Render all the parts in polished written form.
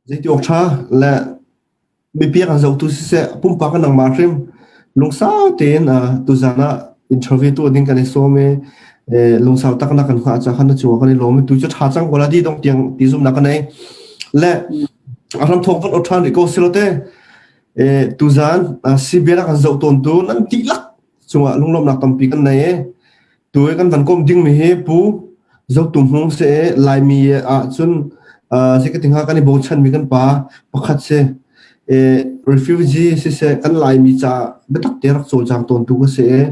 Zeiti awk ṭha le mipi a kan zohtu siseh, pumpak in nangmah hrim lungsau tein tuzaan ah interview tuah ding kan i sawm i lungsau taknak kan hngah caah khan na cungah kan i lawm i tu cu ṭha cang ko la di dong tiang ti zumhnak ka nei. Le a hram thawng van aw ṭhan rih ko silo te tuzaan CBN a kan zoh tawntu nan dihlak cungah lunglawmhnak tampi kan nei i Tu i kan van komh dingmi hi Pu Zo Tu Hmung si i Laimi ah cun uh, ka ti hnga kan i bochanmi kan pa pakhat si. E, refugee siseh kan Laimi ca biatak te rak cawlcang tawntu ka si i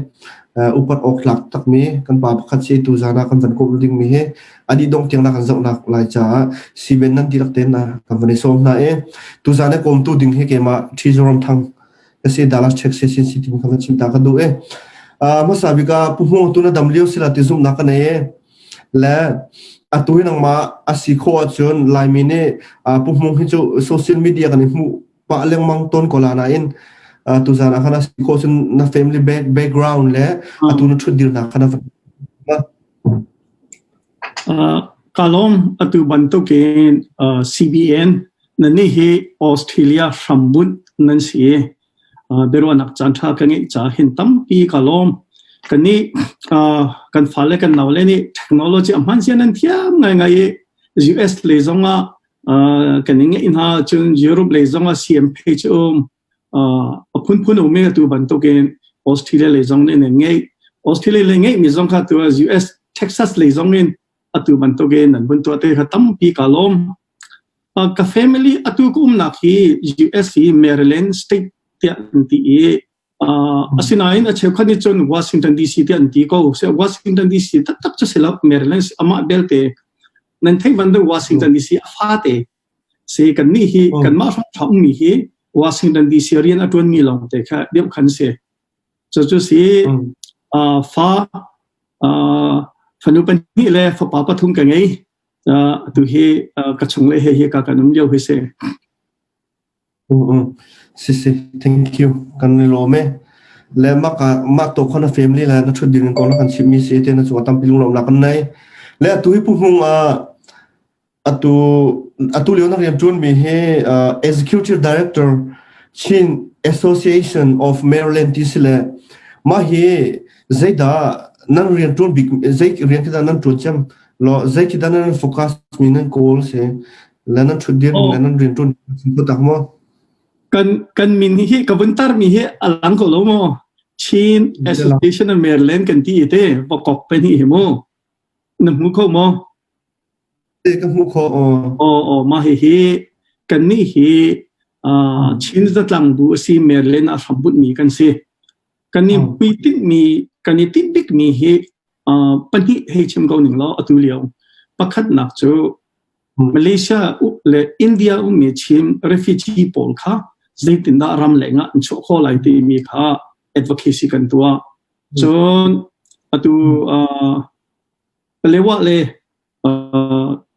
uh, upat awk tlak takmi kan pa pakhat si tu zan ah kan van komh dingmi hi adi dong tiang na kan zohnak lai caah siben nan dihlak tein na kan van i sawm hna i tu zan i kawmtu ding hi keimah Ṭhi Zoram Thang ka si Dallas Texas sin si tim kha van chim ta ka duh e hmasa bik ah pu hmung tu na dam lio sila ti zumhnak ka nei e le atu hi nangmah a si kho ahcun Laimi nih pu hmung hi cu social media kan i hmuh pah lengmang tawn ko la nain tuzan ah khan a si kho cun na family background le atu na thut dirnak kha na van Ka lawm atu bantukin CBN nannih hi Australia hrambunh nan si i biaruahnak caanṭha ka ngeih caah hin tampi ka lawm. Kannih kan fale kan naule nih technology a hman zia nan thiam ngaingai i US lei zongah kan i ngeih hna cun Europe lei zongah CM page um a phunphun um i atu bantukin Australia lei zong nih nan ngeih. Australia lei ngeihmi zong kha tu US Texas lei zong in atu bantukin nan vun tuah te kha tampi ka lawm. Ka family atu ka umnak hi US hi Maryland state tiah an ti i asinain a cheukhat nih cun Washington DC tiah an ti ko. Washington DC taktak cu si lo Maryland amah belte nan theih bantuk Washington DC a fate Si kannih hi kanmah hrawng ummi hi Washington DC rian a ṭuanmi lawngte kha deuh khan si. Cucu si fa fanu pahnih le fapa pathum ka ngei. Atu hi ka chung le he hi ka kan um lio hi si. Si si, thank you. Kan i lawm e. Le mah ka mah to khona family le na thut ding ko na kan chimmi si te na chung tampi lunglawmnak kan nei. Le atu hi pu hmung Atu atu lio na rianṭuanmi hi uh, Executive Director Chin Association of Maryland ti si le mah hi zeidah nan rianṭuan bik zei rian khi dah nan ṭuan cem lo zei khi dah nan focus mi nan goal si le nan ṭhut dir le nan rianṭuan kho tak maw? Kan kan min hi ka vun tar mi hi a lang ko lo maw? Chin Association of Maryland kan ti te vakok pe ni hi mu na hmu kho maw? Ka hmuh khawh. Aw aw mah hihi kannih hi Chin zatlang bu a si Maryland ah hrambunhmi kan si. Kan i hmuitinhmi kan i tinh bikmi hi pahnih hei chim ko ning law atu lio. Pakhatnak cu Malaysia le India ummi Chin refugee pawl kha zeitindah ramleng ah an chuah khawh lai timi kha advocacy kan tuah. Cun atu Palewa le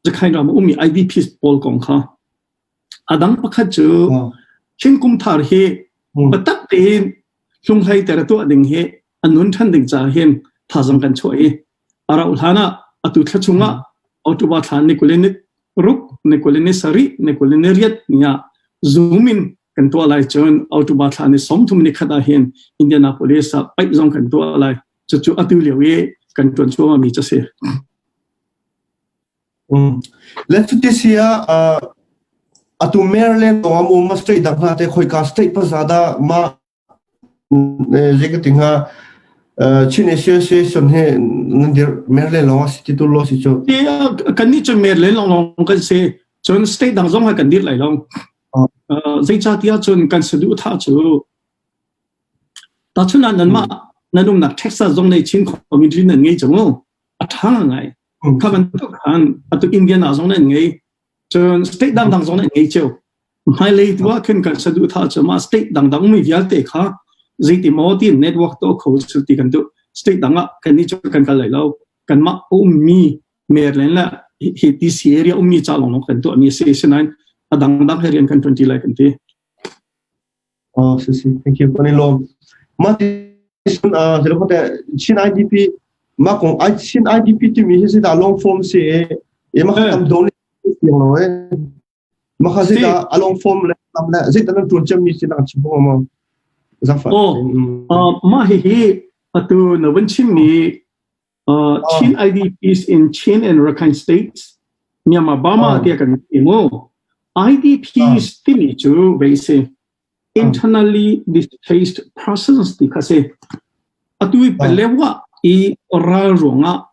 Zakhain ram ummi IDPs pawl kong kha a dang pakhat cu Chin kum thar hi biatak tein hlunghlei ter tuah ding hi a nun ṭhan ding caah hin thazang kan chuah i a rauh hlan ah atu thla chungah October thla ni kul ni ruk ni kul ni sarih ni kul ni riat ni ah Zoom in kan tuah lai cun October thla ni 30 ni khat ah hin Indianapolis ah paih zong kan tuah lai Cucu atu lio i kan ṭuan cuahmahmi cu a si. Le cuti si ah atu Maryland kong am um state dang hna te khoika state pa za dah ma zei ka ti hnga Chin Association he nan dir Maryland lawng a si ti tu lo si cu. Kan nih cun Maryland lawng lawng kan si. Cun state dang zong ha kan dir lai lo. Zeicahtiah cun kan saduhthah cu Tahchun ah nanmah nan umnak Texas zong nei Chin community nan ngei cang u. A ṭha ngai. Kha bantuk khan atu Indiana zong nan ngei. Cun state dangdang zong nan ngei cio. Hmailei tu ah khin kan saduhthah cu mah state dangdang mi vialte kha zeiti maw ti network to kho sul ti kan duh. State dang ah kan nih cu kan kal lai lo. Kanmah ummi Maryland le hi DC area ummi ca lawng kan tuah mi si sinain a dangdang he rian kan ṭuan ti lai kan ti. Oh, si si. Thank you. Kan i lawm. Mah ti cun Chin IDP mah kong Chin IDP timi hi zeidah long form si i mah tam do siang lo eh. Maka zeidah along form le lam le zeidah nan ṭuan cemmi si na kan chim kho maw? Zaangfah. Oh, mah hihi atu na vun chimmi Chin IDPs in Chin and Rakhine states, Myanmar Burma tiah kan ti mu. IDPs timi cu vei si internally displaced persons ti kha si. Atu i Palewa i ral ruangah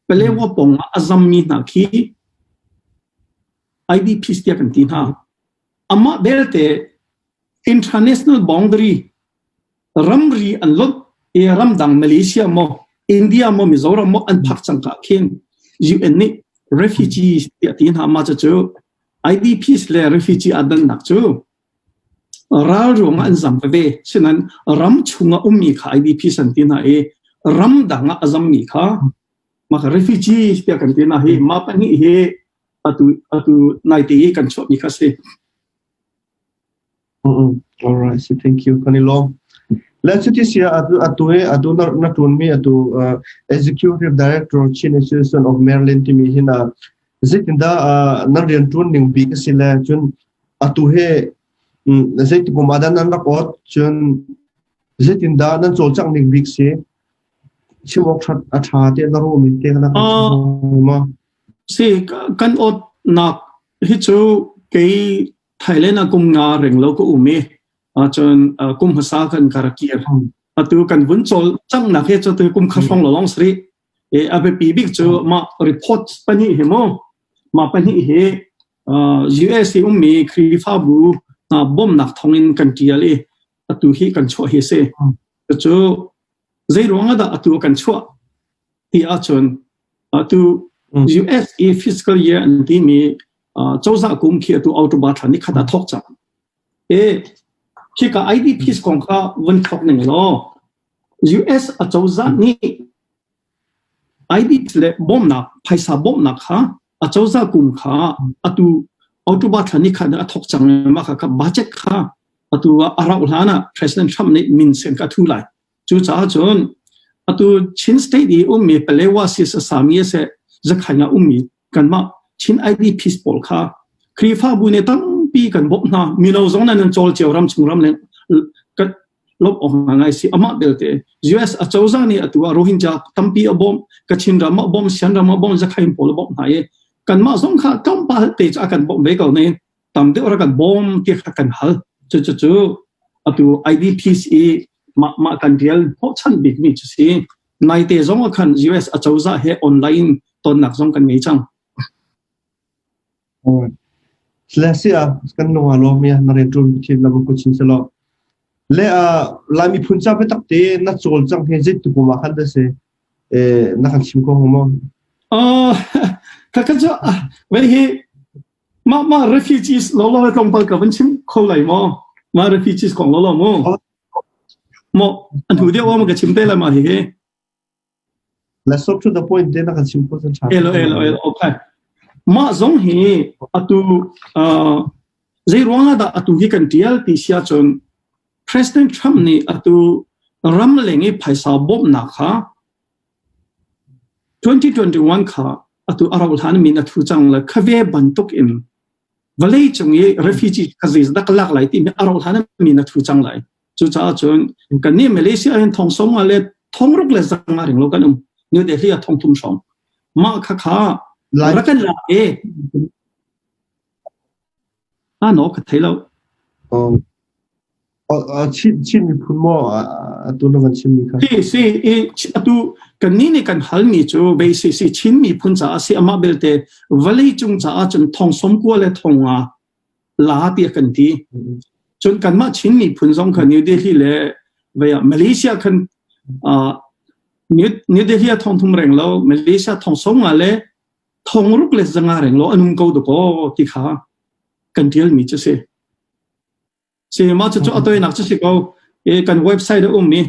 Palewa pong ah a zammi hna khi IDPs tiah kan ti hna. Amah belte international boundary ramri an lonh i ramdang Malaysia maw India maw Mizoram maw an phak cang ka khin UN nih refugees tiah ti hna ma cu IDPs le refugee aa dannak cu ral ruangah an zam veve sinan ram chungah ummi kha IDPs an ti hna i ramdang ah a zammi kha mah kha refugee tiah kan ti hna hi mah pahnih hi atu atu naite i kan chuahmi kha si. All right, so thank you. Kan i lawm. Le cuti sia atu atu he atu na na ṭuanmi atu uh, Executive Director Chin Association of Maryland timi hin uh, zeitindah uh, nan rian ṭuan ning bik a si le cun atu he zeiti kum ah dah nan rak awt cun zeitindah nan cawlcangh ning bik si chim awk ṭhat a ṭha te na ruahmi te na kan chim ma Si kan awt nak hi cu kei Thailand ah kum nga reng lo ka um i cun kum hmasa kan ka rak kir. Atu kan vun cawl cang nak hi cu tu kum khat hrawng lawng si rih. E a biapi bik cu mah report pahnih hi mu mah pahnih hi US i ummi Khrihfabu hna bawmhnak thawngin kan ṭial i atu hi kan chuah hi si. Cucu zei ruang ah dah atu kan chuah ti ahcun atu US i fiscal year an timi cozah kum khi atu October thla ni khat ah thawk cang. E khika IDPs kong kha vun thawk ning law US acozah nih IDPs le bawmhnak phaisa bawmhnak kha acozah kum kha atu October thla ni khat a thawk cang ma kha kha budget kha atu a rauh hlan ah President Trump nih min sen ka thu lai. Cucaah cun atu Chin state i ummi Palewa si sami se Zakhain ah ummi kanmah Chin IDPs pawl kha Khrihfabu nih tampi kan bawmh hna. Mino zong nan cawl cio ram chung ram le lawmh awk ngai si. Amah belte US acozah nih atu ah Rohingya tampi a bawmh, Kachin ram a bawmh, Shan ram a bawmh, Zakhain pawl a bawmh hna i kanmah zong kha tlawmpal te cu a kan bawmh ve ko nain tam deuh rak kan bawm ti kha kan hal. Cucu atu IDPs i mah mah kan rial hnawhchan bikmi cu si. Naite zong ah khan US acozah he online tonnak zong kan ngei cang. Le si ah kan lung aa lawm i na rian ṭuan thin na ku chin selaw. Le Lai miphun ca biatak te na cawlcangh hi zeitik kum ah khan dah si na kan chim kho hnga maw? Ka ka cu wei hi mah mah refugees lo lo tlawmpal ka van chim kho lai maw? Mah refugees kong lo lo mu. Mo an hu deuh ma ka chim te lai ma hi hi. Let's talk to the point te na kan chim kho chan. Elo elo elo okay. Mah zong hi atu uh, zei ruang ah dah atu hi kan tial ti sia cun President Trump nih atu ram leng i phaisa bawmhnak kha 2021 kha atu a rauh hlan min a thu cang le khave bantuk in vawlei cung i refugee kha zeizdah ka lak lai timi a rauh hlan min a thu cang lai. Cucaah cun kannih Malaysia hin thong sawm nga le thong ruk le zanga ring lo kan um. New Delhi ah thong thum hrawng. Mah kha kha rak kan lak e. A no ka thei lo. Chin Chin miphun maw atu na van chimmi kha? Si si i atu kannih nih kan halmi cu basic si Chin miphun caah si amah belte vawlei cung caah cun thong sawm kua le thong nga la tiah kan ti. Cun kanmah Chin miphun zong kha New Delhi le vei ah Malaysia khan uh, New, New Delhi ah thong thum reng lo Malaysia thong sawm nga le thong ruk le zanga reng lo an um ko dakaw ti kha kan tialmi cu si. Si mah cucu a toinak cu si ko. E, kan website a um i.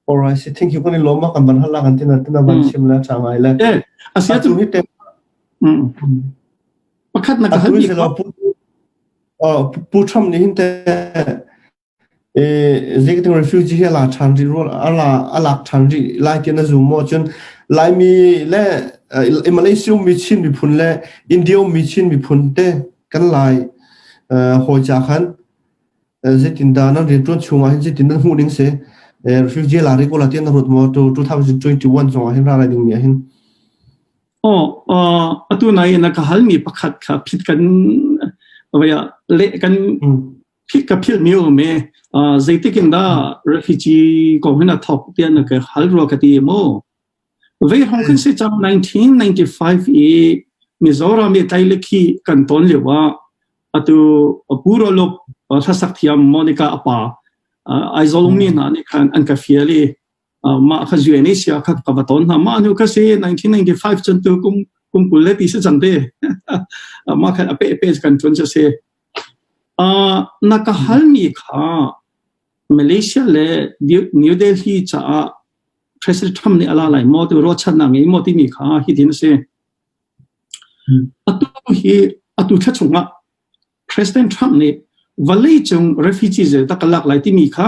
Alright, si thank you kan i lawm kan van hal kan tina tina van chim la tha ngai le. Eh, asia tu hi te. Pakhat na ka hal mi Pu Trump nih hin te Zeitin refugee hi a la ṭhan rih rua a la a lak ṭhan rih lai ti na zum maw? Cun. Laimi le Malaysia ummi Chin miphun le India ummi Chin miphun te kan Lai hawi ca khan zeitindah nan rianṭuan chungah hin zeitin nan hmuh ning si refugee la ri ko la tiah na ruat maw 2021 zongah hin ra lai dingmi ah hin? Aw, atu nai na ka halmi pakhat kha phit kan vaya le kan phit ka philh mi um e zeitik in dah refugee kong hin a thok tiah na ka hal rua ka ti mu. Vei hong kan si cang 1995 i Mizoram i tlai le khi kan ton lio ah atu Puroluk hlasak thiam Monica apa Aizawl ummi hna nih khan an ka fial i mah kha UNHCR kha ka va ton hna. Mah hnu kha si 1995 cun tu kum kum 20 le ti si cang te. Mah khan a pe pe kan ṭuan cu si. Na ka halmi kha Malaysia le New Delhi caah President Trump nih a la lai maw ti ruahchannak ngei maw timi kha hitin a si. Atu hi atu thla chungah President Trump nih vawleicung refugee zeidah ka lak lai timi kha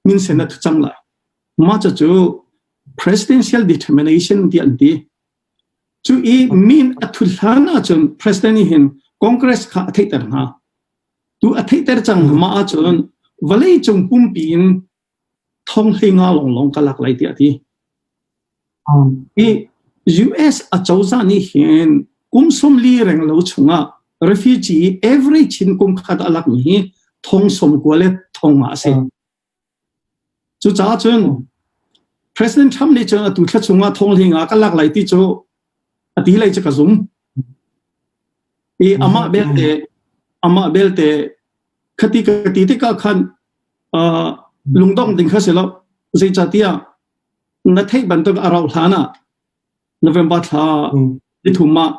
minsen a thu cang lai. Mah cu presidential determination ti an ti. Cu i min a thut hlan ahcun president nih hin Congress kha a theihter hna. Tu a theihter cang hna ahcun vawleicung pumpi in thong hlei nga lawnglawng ka lak lai tiah a ti. I US acozah nih hin kum 40 reng lo chungah refugee average in kum khat a lakmi hi thong 90 le thong nga a si. Cucaah cun President Trump nih cun atu thla chungah thong hlei nga ka lak lai ti cu a ti lai cu ka zum. I amah belte amah belte khati ka ti tikah khan lungdong ding kha si lo. Zeicahtiah na theih bantuk a rauh hlan ah November thla nithum ah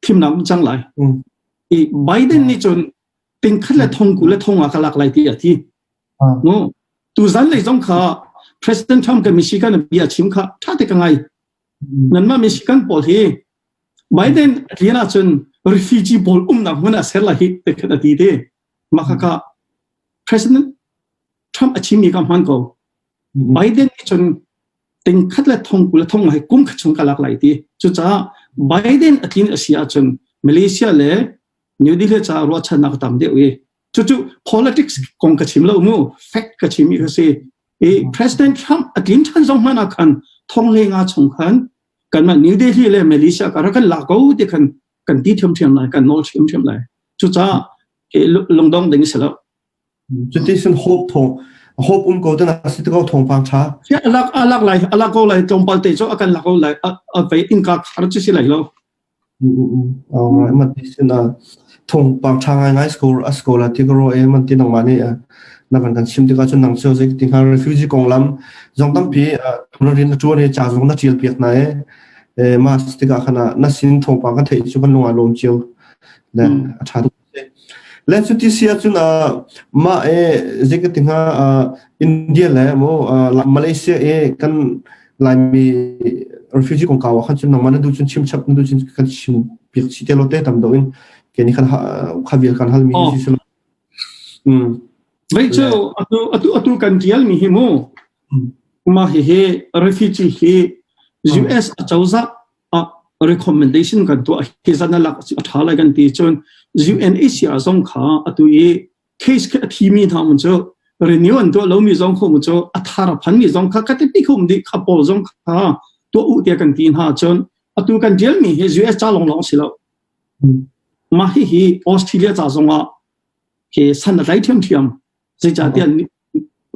thimnak um cang lai. I Biden nih cun tingkhat le thong ku le thong ah ka lak lai ti a ti. Mu tu zan lei zong kha President Trump ka Michigan bia chim kha tha te ka ngai. Nanmah Michigan pawl hi Biden rian ahcun refugee pawl umnak hmun ah ser lai hi te khat a ti te. Mah kha ka President Trump a chimmi ka hman ko. Biden nih cun tingkhat le thong 20 le thong hai kum khat chung ka lak lai ti. Cucaah Biden a tlin a si ahcun Malaysia le New Delhi caah ruahchannak tam deuh i cucu politics kong ka chim lo mu fact ka chim i ka si. I President Trump a tlin ṭhan zong hmanh ah khan thong le nga chung khan kanmah New Delhi le Malaysia ka rak kan la ko ti khan kan ti ṭhiamṭhiam lai kan nawl ṭhiamṭhiam lai. Cucaah lungdong ding si lo. Cuti sin hope thong hope um ko tana si ko thawngpang ṭha. Alak alak lai alak ko lai tlawmpal te cu akan lak ko lai a vei innka khar cu si lai lo. Alright man ti sin a thawngpang ṭha ngai ngai score a score la ti ko ro e man ti nangmah nih na kan kan chim tikah cun nang cu zei ti hnga refugee konglam zong tampi na rian na ṭuan i ca zong na ṭial piak hna e ma tikah khan na sin thawngpang kan theih cu kan lung aa lawm cio le a ṭha tuk. Le cuti si ahcun mah e zei ka ti hnga India le maw Malaysia i kan Laimi refugee kongkau ah khan cun nangmah na duh cun chim chap na duh cun kan chim piak chih te lo te tam deuh in ke nih khan kha vial kan halmi hi si lo. Vei cu atu atu atu kan tial mi hi mu mah hihi refugee hi US acozah ah recommendation kan tuah hi zan a lak a ṭha lai kan ti cun UNHCR zong kha atu i case khi a thimi hna mun cu renew an tuah lomi zong kho mun cu a thar a phanmi zong kha ka ti khum dih kha pawl zong kha tuah u tiah kan ti hna cun atu kan tialmi hi US ca long long si lo mah hi hi Australia ca zong ah ke san a tlai ṭhiamṭhiam Zeicahtiah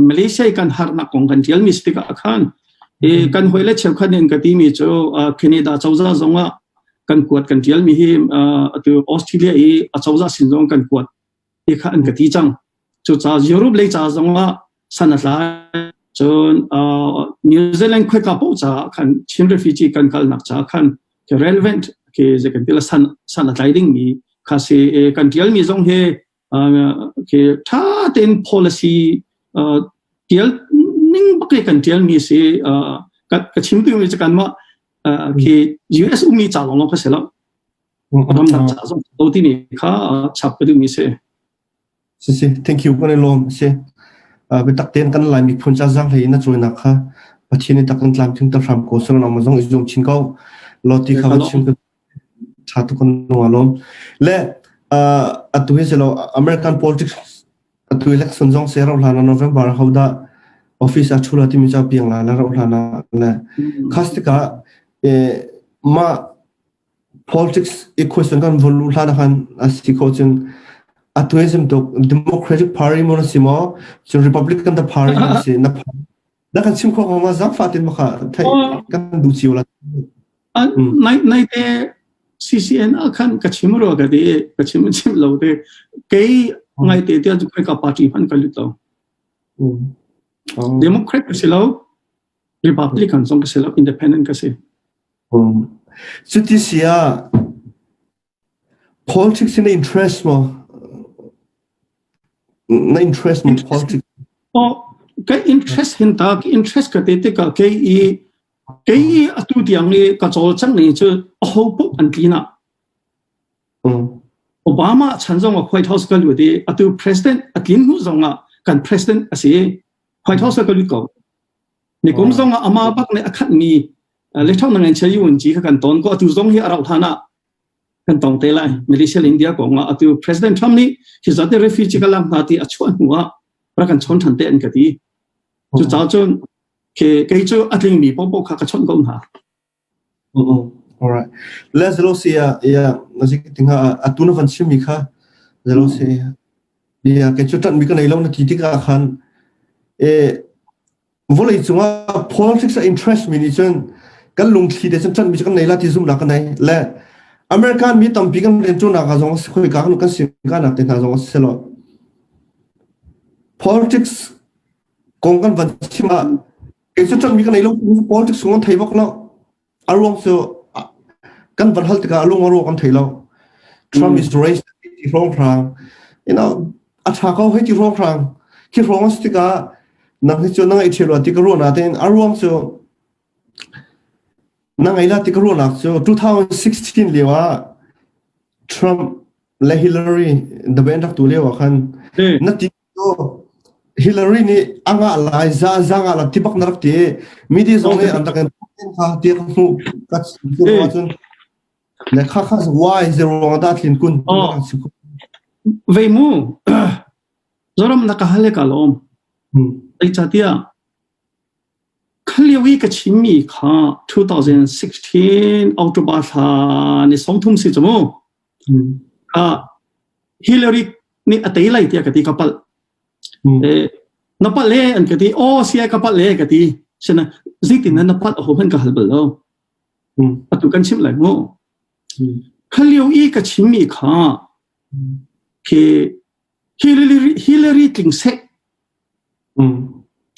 Malaysia i kan harnak kong kan ṭialmi si tikah khan i kan hawi le cheukhat nih an ka timi cu Canada cozah zongah kan kuat kan ṭialmi hi atu Australia i a cozah sin zong kan kuat ti kha an ka ti cang. Cucaah Europe lei ca zongah san a tlai. Cun New Zealand khoika paoh caah khan Chin refugee kan kalnak caah khan relevant ke zei kan ti la san san a tlai dingmi kha si kan ṭialmi zong hi khi ṭha tein policy ṭial ning bak i kan ṭialmi si ka chim duhmi cu kanmah khi US ummi ca lawnglawng kha si lo ramdang ca zong to timi kha chap ka duhmi si. Si si thank you kan i lawm si biatak tein kan Lai miphun ca zaang hlei in na cawinak kha. Pathian nih tak in tlamtling ter hram ko seh nangmah zong i zuam chin ko. Law ti kha va chim ka ṭha tuk kan nung alawm. Le atu hi silo American politics atu election zong se rauh hlan ah November ho dah office a ṭhu la timi ca piang la la rauh hlan ah le khas tikah mah politics equation kan von luh hlan ah khan a si kho cun atu hi sim tuk Democratic Party mo na si maw cun Republican the Party na si na na kan chim kho ko ma zaangfah tin ma kha theih kan duh cio la. Nai nai te CCN ah khan ka chim rua ka ti ka chim chim lo te kei ngai te te chu ka party hman ka lut lo. Democrat ka si lo Republican zong ka si lo Independent ka si. Cuti si ah politics in na interest maw? Na interest maw politics? Oh, ka interest hin ta ka interest ka te tikah kei i kei i atu tiang i ka cawlcangh ning cu aho paoh an tlin ah. Obama chan zong ah White House ka lut i atu president a tlin hnu zong ah kan president a si. White House ka lut ko. Nikum zong ah amah bak nih a khatmi lethong na ngan chel yun chi kha kan ton ko atu zong hi a rauh hlan ah kan tong te lai Malaysia le India kong ah atu President Trump nih hi zate refugee ka lak hna ti a chuah hnu ah rak kan chawn than te an ka ti cu ca cun ke kei cu a tlingmi popo kha ka chawnh ko hna Alright. Le zelo si ya ya nazik tinga atu na van chimmi kha zelo si ya ke chu tat mi ka nei lo na ti tikah khan e vawlei cungah politics a interest mi nih cun kan lungthli te cun ṭanh mi cu kan nei la ti zumhnak kan nei le American mi tampi kan rianṭuannak ah zong khoika kan kan sinkanak te hna zong a si lo politics kong kan van chim ah kei cu ṭanh mi ka nei lo politics kong kan thei bak lo A ruang cu kan van hal tikah a lung a ruak an thei lo. Trump is racist ti hrawnghrang. You know, a ṭha ko hei ti hrawnghrang. Khi hrawng a si tikah nang hi cu na ngaih ṭhial ti ka ruah natein a ruang cu na ngei la ti ka ruahnak cu 2016 lio ah Trump le Hillary debate rak tu lio ah khan na ti Hillary nih a ngah lai za za ngah la ti bak na rak ti media zong nih an rak in kha ti ka hmuh ka cun le kha kha why zero dah thlin kun Vei mu Zoram na ka hal ka lawm Zeicahtiah kha lio i ka chimmi kha 2016 October thla ni 30 si cu mu Hillary nih a tei lai tiah ka ti ka palh. Eh, na palh e an ka ti. Aw sia ka palh e ka ti. Sina zeitin na palh ho hmanh ka hal bal lo. Atu kan chimh lai mu. Kha lio i ka chimmi kha khi Hillary, Hillary tling seh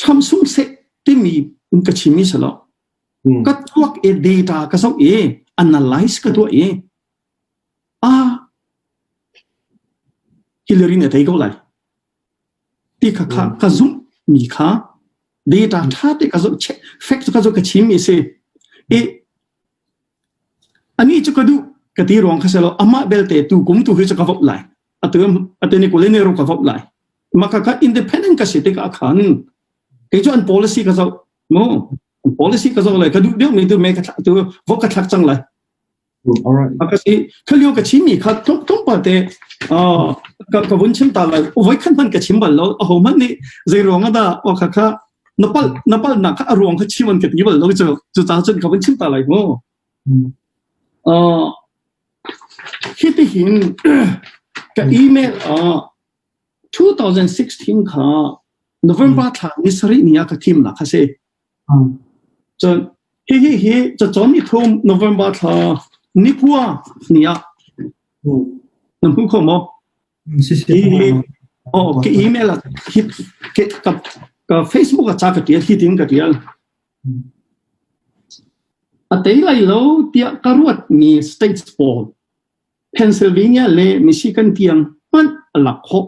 Trump sung seh timi in ka chimmi si lo. Ka tuak i data ka zoh i analyze ka tuah i ah Hillary nih a tei ko lai ti kha kha ka zumh mi kha data ṭha te ka zoh check fact ka zoh ka chim mi si i ani cu ka duh ka ti ruang kha selo amah belte tu kum tu hi cu ka vote lai atu atu ni kule ne ro ka vote lai maka ka independent ka si tikah khan kei cu an policy ka zoh mu an policy ka zoh lai ka duh deuh mi tu me ka tu vote ka thlak cang lai Ka si kha lio ka chimmi kha tlawmpal te ka ka vun chim ta lai voi khan hman ka chim bal lo aho hmanh nih zei ruang ah dah o kha kha na pal na pal nak kha a ruang kha chim an ka ti bal lo cu cu ca cun ka vun chim ta lai mu hi ti hin ka email ah 2016 kha November thla ni sarih ni ah ka thim nak kha si Cun hihi hi cacawn nithum November thla nikua ni ah na hmu kho maw? Hihi oh ka email ah hi ka ka Facebook ah ca ka tial hi tin ka tial. A tei lai lo tiah ka ruatmi states pawl Pennsylvania le Michigan tiang hmanh a lak khawh.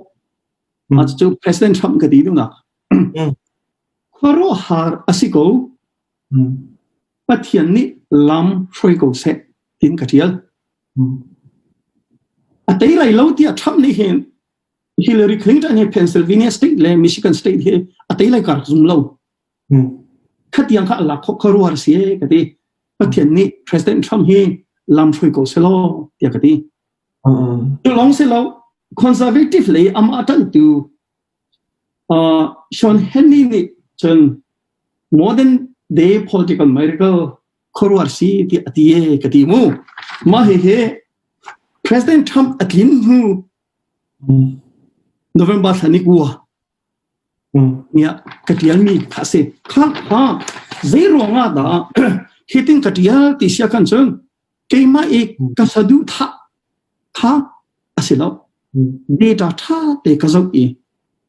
Mah cucu President Trump ka ti duhnak. Khuaruahhar a si ko. Pathian nih lam hruai ko seh tiin ka ṭial. A tei lai lo tiah Trump nih hin Hillary Clinton hi Pennsylvania state le Michigan state hi a tei lai ka rak zum lo. Khatiang kha a lak khawh kha ruar si ka ti. Pathian nih President Trump hi lam hruai ko selaw tiah ka ti. Cu lawng si lo, conservative lei amah ṭanhtu Sean Hannity nih cun modern day political miracle khuaruahar si tiah a ti e ka ti mu. Mah hihi President Trump a tlin hnu November thla ni kua nia ka ṭialmi kha a si. Kha kha zei ruangah dah hitin ka ṭial ti sia khan cun keimah i ka saduhthah kha a si lo. Data ṭha te ka zoh i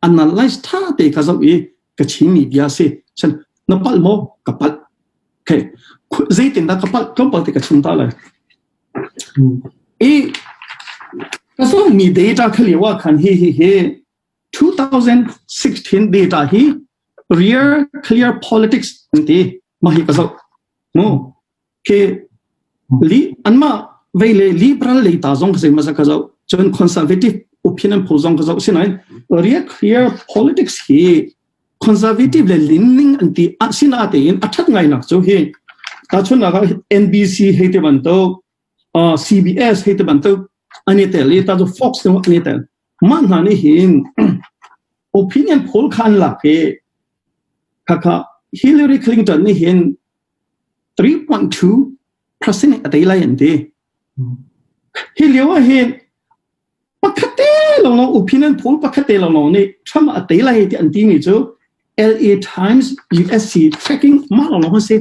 analyze ṭha te ka zoh i ka chimmi bia a si. Cun na palh maw? Ka palh. Okay. Zeitindah ka palh? Tlawmpal te ka chim ta lai. I ka zohmi data kha lio ah khan hi hi hi 2016 data hi real clear politics an ti. Mah hi ka zoh. Mu. Khi li anmah vei le liberal lei ta zong ka zei masa ka zoh. Cun conservative opinion poll zong ka zoh. Sinain real clear politics hi conservative le leaning an ti asinatein a ṭhat ngainak cu hi tahchunhnak ah NBC hei ti bantuk CBS hei ti bantuk an i tel i ta cu Fox an i tel mah hna nih hin opinion poll kha an lak i khakha Hillary Clinton nih hin 3.2% a tei lai an ti hi lio ah hin Pakhat te lawnglawng opinion poll pakhat te lawnglawng nih Trump a tei lai ti an timi cu LA Times USC tracking mah lawnglawng an si.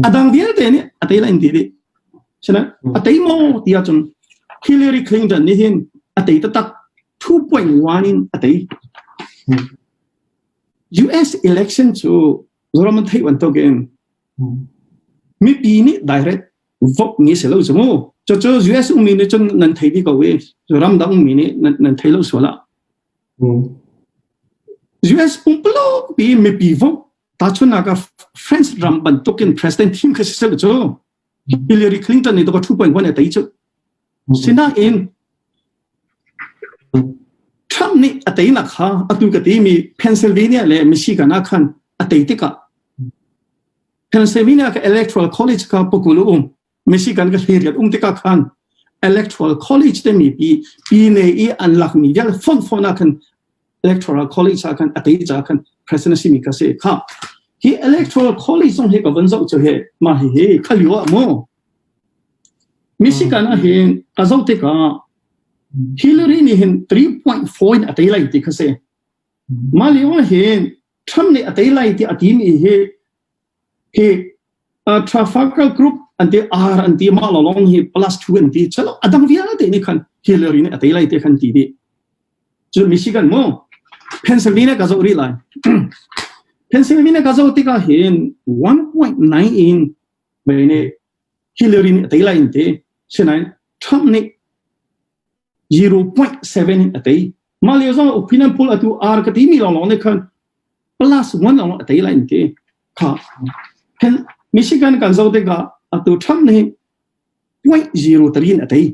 A dang vialte nih a tei lai an ti dih. Sinain a tei maw ti ahcun Hillary Clinton nih hin a tei taktak 2.1 in a tei. US election cu Zoram an theih bantukin mipi nih direct vote ni si lo cu mu. Cucu US ummi nih cun nan thei dih ko i ramdang ummi nih nan thei lo sual ah. US pumpuluk pi mipi vote tahchunhnak ah France ram bantukin president thim kha si sel cu Hillary Clinton nih to 2.1 a tei cu. Sinain Trump nih a teinak kha atu ka timi Pennsylvania le Michigan ah khan a tei tikah Pennsylvania ka Electoral College kha pukul a um. Michigan ka hliriat um tikah khan Electoral College timi pi pine i an lakmi vial font font ah khan Electoral College ah khan a tei ca khan president simi ka si kha. Hi Electoral College zong hi ka von zoh cu he ma hi hi khalio ah mu. Michigan ah hin ka zoh tikah Hillary nih hin 3.4 in a tei lai ti kha si. Mah lio ah hin Trump nih a tei lai ti a timi hi hi Trafalgar Group an ti R an ti mah lawng hi plus 2 an ti chalo adang vialte nih khan Hillary nih a tei lai te khan ti dih cu Michigan mu Pennsylvania ka zoh rih lai Pennsylvania ka zoh tikah hin 1.9 in mei nih Hillary nih a tei lai in ti sinain Trump nih 0.7 in a tei mah lio zong opinion poll atu R ka timi lawnglawng nih khan plus 1 lawnglawng a tei lai in ti kha Michigan kan zoh tikah atu Trump nih 0.03 in a tei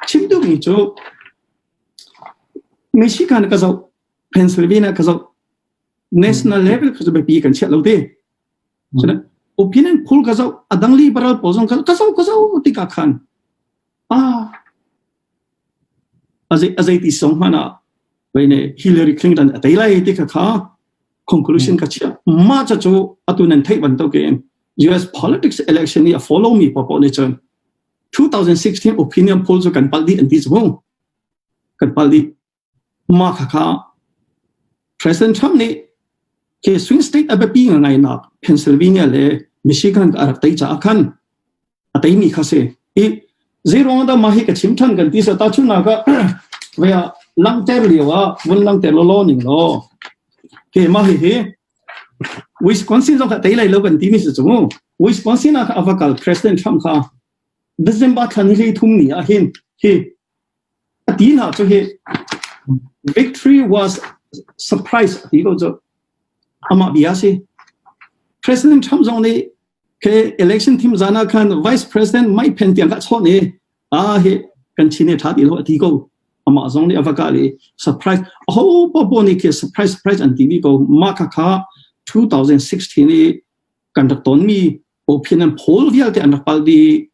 chim duhmi cu Michigan ka zoh Pennsylvania ka zoh national level kha cu biapi kan chiah lo te opinion poll ka zoh adang liberal pawl zong ka zoh ka zoh tikah khan ah a zei ti song hmanh ah wei ne Hillary Clinton a tei lai ti kha kha conclusion ka chiah mah ca cu atu nan theih bantukin US politics election i a follow mi paoh nih cun 2016 opinion poll cu kan palh dih an ti cu kan palh dih Mah khakha President Trump nih khi swing state a biapi ngainak Pennsylvania le Michigan a rak tei caah khan a teimi kha si. I zeiruang dah mah hi ka chim ṭhan kan ti sa tahchunhnak ah vea langhter lio ah vun langhter lawlaw ning law ke mah hi hi Wisconsin zong kha tei lai lo kan timi si cu mu. Wisconsin ah kha a va kal President Trump kha December thla ni hlei thum ni ah hin hi A ti hna cu hi victory was surprise a ti ko cu. Amah bia si. President Trump zong nih ke election thim zan ah khan Vice President Mike Pence tiang ka chawnh i ah hi kan chin i tha ti lo a ti ko. Amah zong nih a va kal i surprise aho popo nih khi surprise surprise an ti bi ko. Mah kha kha. 2016 i kan rak tonmi opinion poll vialte an rak pal dih.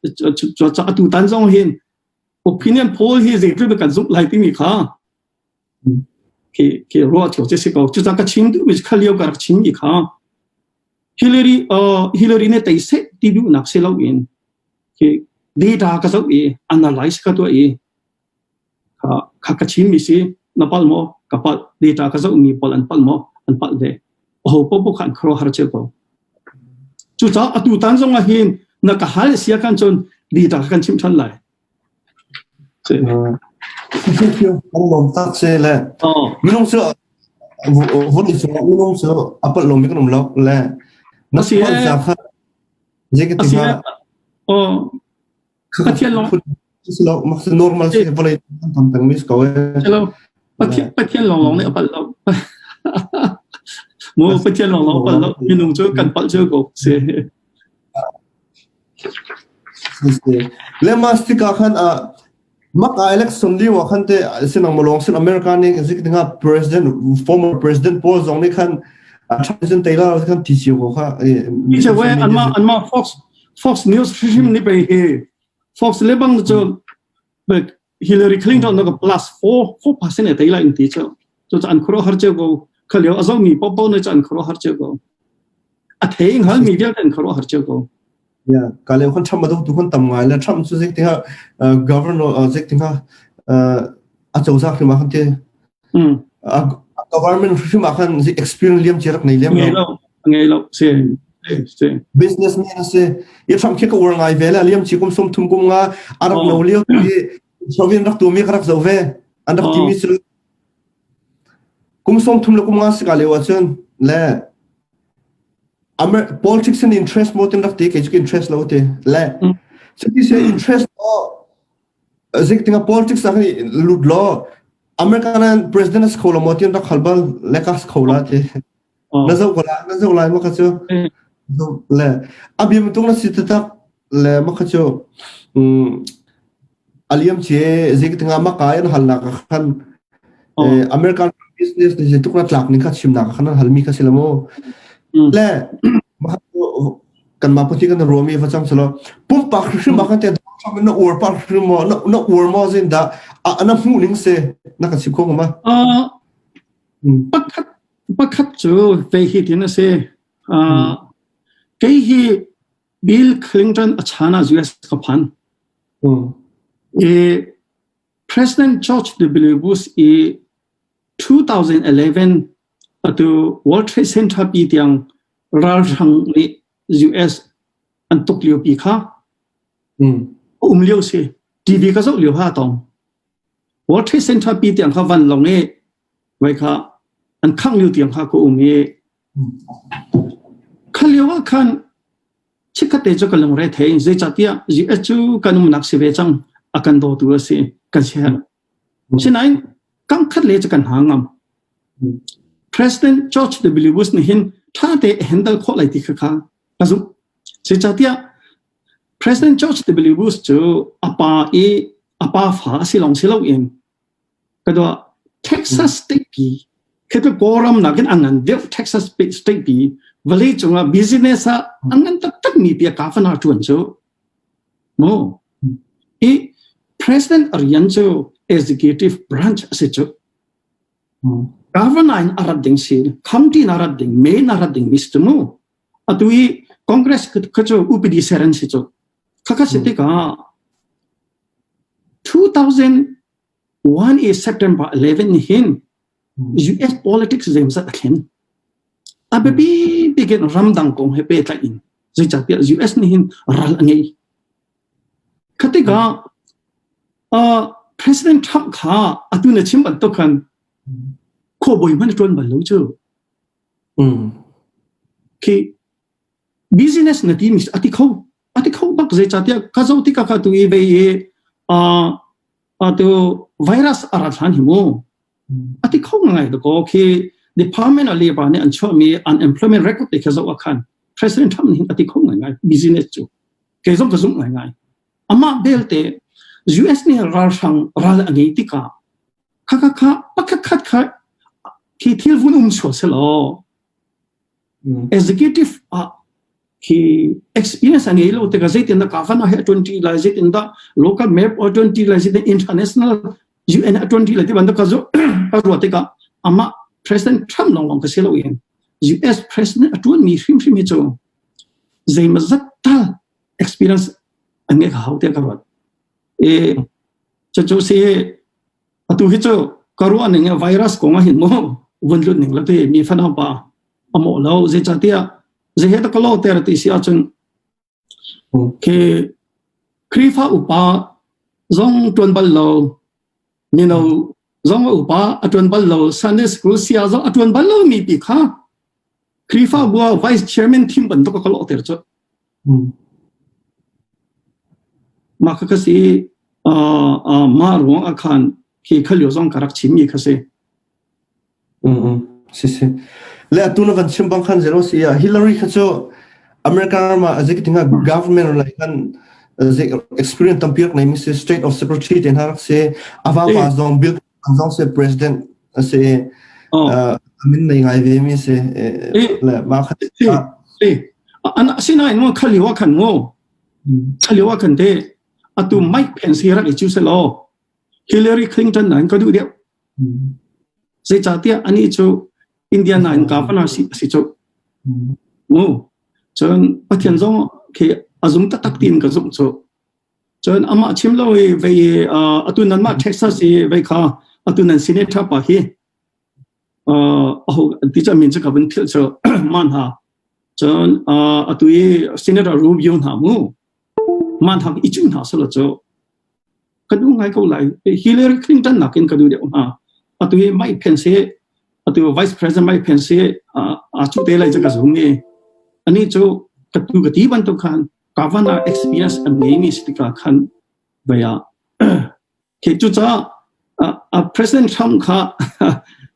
Cucaah atu tan zong hin opinion poll hi zeitluk kan zumh lai timi kha khi khi ruah cio ci si ko. Cucaah ka chim duhmi kha lio ka rak chimmi kha Hillary uh, Hillary nih tei seh ti duhnak si loin khi data ka zoh i analyze ka tuah i kha kha ka chimmi si na palh maw ka palh data ka zohmi pawl an palh maw an palh ve aho popo kha an khuaruahhar cio ko cucaah atu tan zong ah hin na ka hal sia kan cun data kan chim than lai Kan lawm tak se le minung cu vun i cungah minung cu a palh lomi kan um lo le na palh za kha zei ka ti hnga Pathian lawng lo normal si vawlei kan ton peng mi si ko e Hello Pathian Pathian lawng lawng nih a palh lo mu Pathian lawng lawng a palh lo minung cu kan palh cio ko si Le mas tikah khan ah mak ah election lio ah khan te sinang malong sin America nih zik dinga president former president paul zong nih khan President Taylor khan ti cio ko kha ti cio we anma anma Fox Fox News hrim ni pe hi Fox le bang chu Hillary Clinton na plus 4 4% e Taylor in ti chu chu an khuro har cheu ko khalio azo mi po po ne chu an khuro har cheu ko a thei hal mi vialte an kharo har cio ko Yeah, ka le khon Trump adu tu khon tam ngai le Trump chu zik tinga governor zik tinga a chawza khima khan te a government hrim khan zik experience liam chi rak nei liam lo ngei lo se se businessman se i Trump khi ka ur ngai ve le liam chi kum sum thum kum nga arak no liu ti Soviet rak tu mi ka rak zo ve an rak ti mi chu Kum 30 le kum nga si ka lio ahcun le Amer politics in interest mo tin rak ti kei cu interest lo ti le cuti se interest o zik tinga politics ah lut lo American president as kho lo mo tin rak hal bal le ka kho la ti na zo ko la na zo lai ma kha cu le abim tung na si tatak le ma kha cu aliam che zik tinga ma kai an hal nak khan American business ni tuk na tlak ning kha chim nak khan an hal mi kha si lo mu le ma kan ma pati kan ruami va chang selo pumpak hrim ma kan te na ur pa hrim mo na ur mo zin da ana hmu ning se na kan chim kho ma pakhat Pakhat cu vei hi tin a si. Uh, kei hi Bill Clinton a chan ah US ka phan. I President George W. Bush i 2011 atu World Trade Center pi tiang ralhrang nih US an tuk lio pi kha a um lio si. TV ka zoh lio ha tong. World Trade Center pi tiang kha van long i vai kha an khangh lio tiang kha ka um i kha lio ah khan chikkhat te cu ka lungre thei zeicahtiah US cu kan umnak si ve cang a kan dawtu a si kan si herh sinain kam khat le cu kan ha ngam President George W. Bush nih hin ṭha te handle khawh lai ti kha kha ka zumh zeicahtiah President George W. Bush cu a pa i a pa fa a si lawng si loin Ka dua Texas state pi khi tu Kawlram nakin a ngan deuh Texas state pi vawlei cungah business ah a ngan taktak mi pi a governor ṭuan cu mu i president a rian cu executive branch a si cu governor in a rat ding si county in a rat ding main a rat ding mi si cu mu atu i congress kha cu upadi ser an si cu khakha si tikah 2001 i September 11 ni hin US politics zeimzat a thlen. A biapi bik in ramdang kong he pehtlaih in zeicahtiah US nih hin ral a ngei. Kha tikah uh, President Trump kha atu na chim bantuk khan khuabawi hmanh a ṭuan bal lo cu. Khi business na ti mi a ti kho a ti kho bak zeicahtiah ka zo tikah ka tu i vei i atu virus a rat hlan hi mu a ti kho ngai ko khi Department of Labor nih an chuahmi unemployment record te kha zoh ah khan President Trump nih a ti kho ngai ngai business cu kei zong ka zumh ngai ngai amah belte US nih ralhrang ral a ngei tikah kha kha kha pakhat khat kha khi thil vun um sual selaw. Executive ah khi experience a ngei lo tikah zeitin dah governor he a ṭuanṭi lai, zeitin dah local mayor a ṭuanṭi lai, zeitin international UN a ṭuanṭi lai ti bantuk ka ka ruah tikah amah President Trump lawnglawng ka si lo in US President a ṭuanmi hrimhrim hi cu zeimazat tal experience an ngeih ka hau tiah ka ruat. E cucu si atu hi cu ka ruah ning virus kong ah hin mu vun lut ning la ti mi fanau pa a mawh lo zeicahtiah zei he dah ka lawter ti si ahcun khi Khrihfa upa zong ṭuan bal lo mino zong a upa a ṭuan bal lo Sunday school sia zong a ṭuan bal lo mi pi kha Khrihfa bu ah vice chairman thim bantuk ka lawhter cu mah kha ka si mah ruang ah khan khi khalio zong ka rak chim mi kha si Si si. Le atu na van chim bang khan zero si ah Hillary kha cu America ram ah executive nga government lai khan experience tampi rak nei mi si state of secretary te hna rak si ava pa zong Bill zong si president a si amin nei ngai ve mi si le ma kha si an asinain mo khaliwa khan mo khaliwa khan te atu Mike Pence hi rak i chu se law Hillary Clinton nan ka duh deuh Zeicahtiah anih cu Indiana in governor si a si cu. Mu. Cun Pathian zong khi a zum taktak tiin ka zumh cu. Cun amah chim lo i vei atu nan mah Texas i vei kha atu nan senator pa hi aho ti cu min cu ka vun philh cu man ha. Cun atu i senator Rubio hna mu. Man hak i cu hna sala cu ka duh ngai ko lai. Hillary Clinton nakin ka duh deuh hnga. Atu hi Mike Pence hi atu Vice President Mike Pence hi aa cu te lai cu ka zum i ani cu ka tu ka ti bantuk khan governor experience an ngeimi si tikah khan vei ah khi cucaah President Trump kha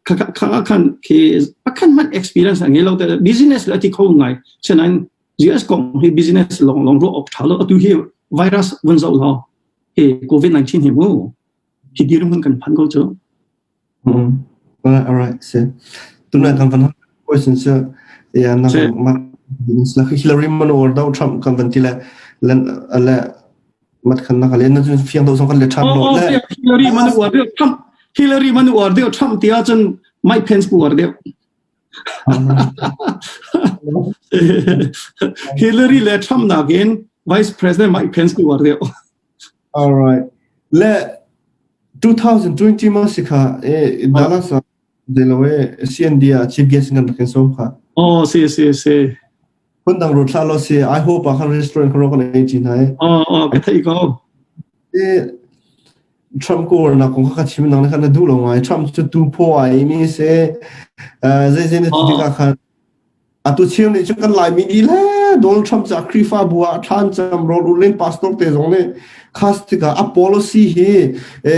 kha khan khi pakhat hmanh experience a ngei lo te business le a ti kho ngai sinain US kong hi business long long ruah awk tha lo atu hi virus vun zoh law hi COVID-19 hi mu hi dirhmun kan phan ko cu. Mm. Alright, alright. Si. Tuna kan van question cu ya na ma Hillary man or do Trump kan van ti le len le mat khan na le na fiang do song kan le Trump lo le Hillary man or deu Trump Hillary man or deu Trump tia cun Mike Pence ku or deu Hillary le Trump nakin Vice President Mike Pence ku war deuh. All right. Le 2020 ma si kha e Dallas ah Delaware CND ah chief guest ngan rakin som kha. Oh si si si. Phun dang ro thla lo si I hope ah khan restaurant kha ro kan ei chin hai. Oh oh ka thei ko. E Trump ko na kong kha chim nang kha na duh lo ngai Trump cu tu pho ai mi se zei zei na ti tikah khan atu chim nih cu kan lai mi le Donald Trump ca Khrifa bu ah thlan cam rol ulin pastor te zong nih khas tikah a policy hi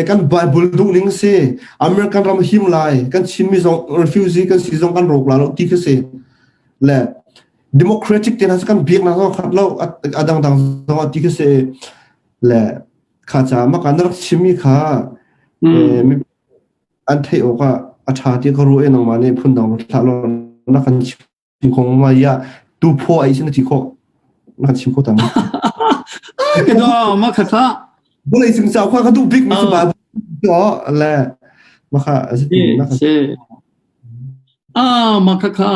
kan Bible duh ning si American ram him lai kan Chin mi zong refugee kan si zong kan rawk la lo ti kha si le democratic te na kan biak na zong khat lo adang dang zong ti kha si le Kha caah maka na rak chimmi kha an theih awkah a ṭha ti ka ruah i nangmah nih phundang hlah law na kan chim kho ma ya tu phaw ai sin na ti khawh na kan chim kho tam. Ka do ma kha kha. Vawlei cung cauk kha ka duh bik mi cu Bible le ma kha na kan Ah ma kha kha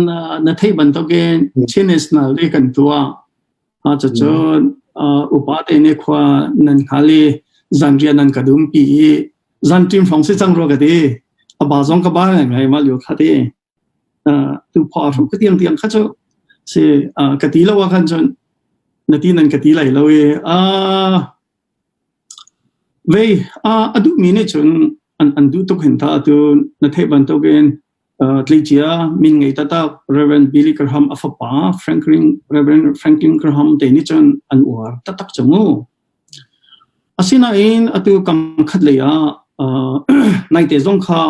na na thei bantukin Chin National le kan tuah Cucun upa te nih khua nan hngal i zanriah nan ka dumpi i zanṭim hrawng si cang rua ka ti. A ba zong ka ba ngai mah lio kha ti. Tu phaw hru ka tiang tiang kha cu si ka ti lo ah khan cun na ti nan ka ti lai lo i vei a duhmi nih cun an duh tuk hin ta atu na theih bantukin Tleicia min ngei taktak Rev. Billy Graham a fapa Franklin, Rev. Franklin Graham te nih cun an uar taktak cu mu. Asinain atu kam khat lei ah naite zong kha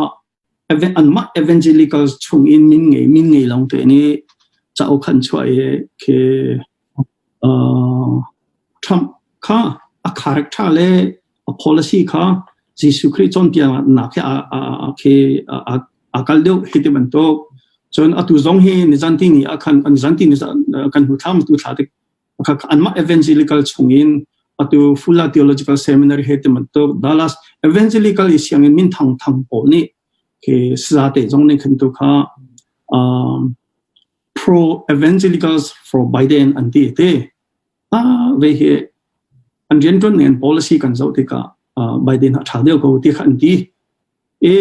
anmah evangelicals chung in min ngei min ngei long te nih cauk khan chuah i khi Trump kha a character le a policy kha Jesuh Khrih cawnpiaknak he a kal deuh hi ti bantuk. Cun atu zong hi nizan ti ni ah khan nizan ti ni kan hnu thla tu thla tik anmah evangelical chungin atu Fuller Theological Seminary he ti bantuk Dallas Evangelical i sianginn min thang thang pawl nih khi sazate zong nih khan tu kha um, pro evangelicals for Biden an ti te ah ve hi an rianṭuan ning an policy kan zoh tikah Biden a ṭha deuh ko ti kha an ti. E,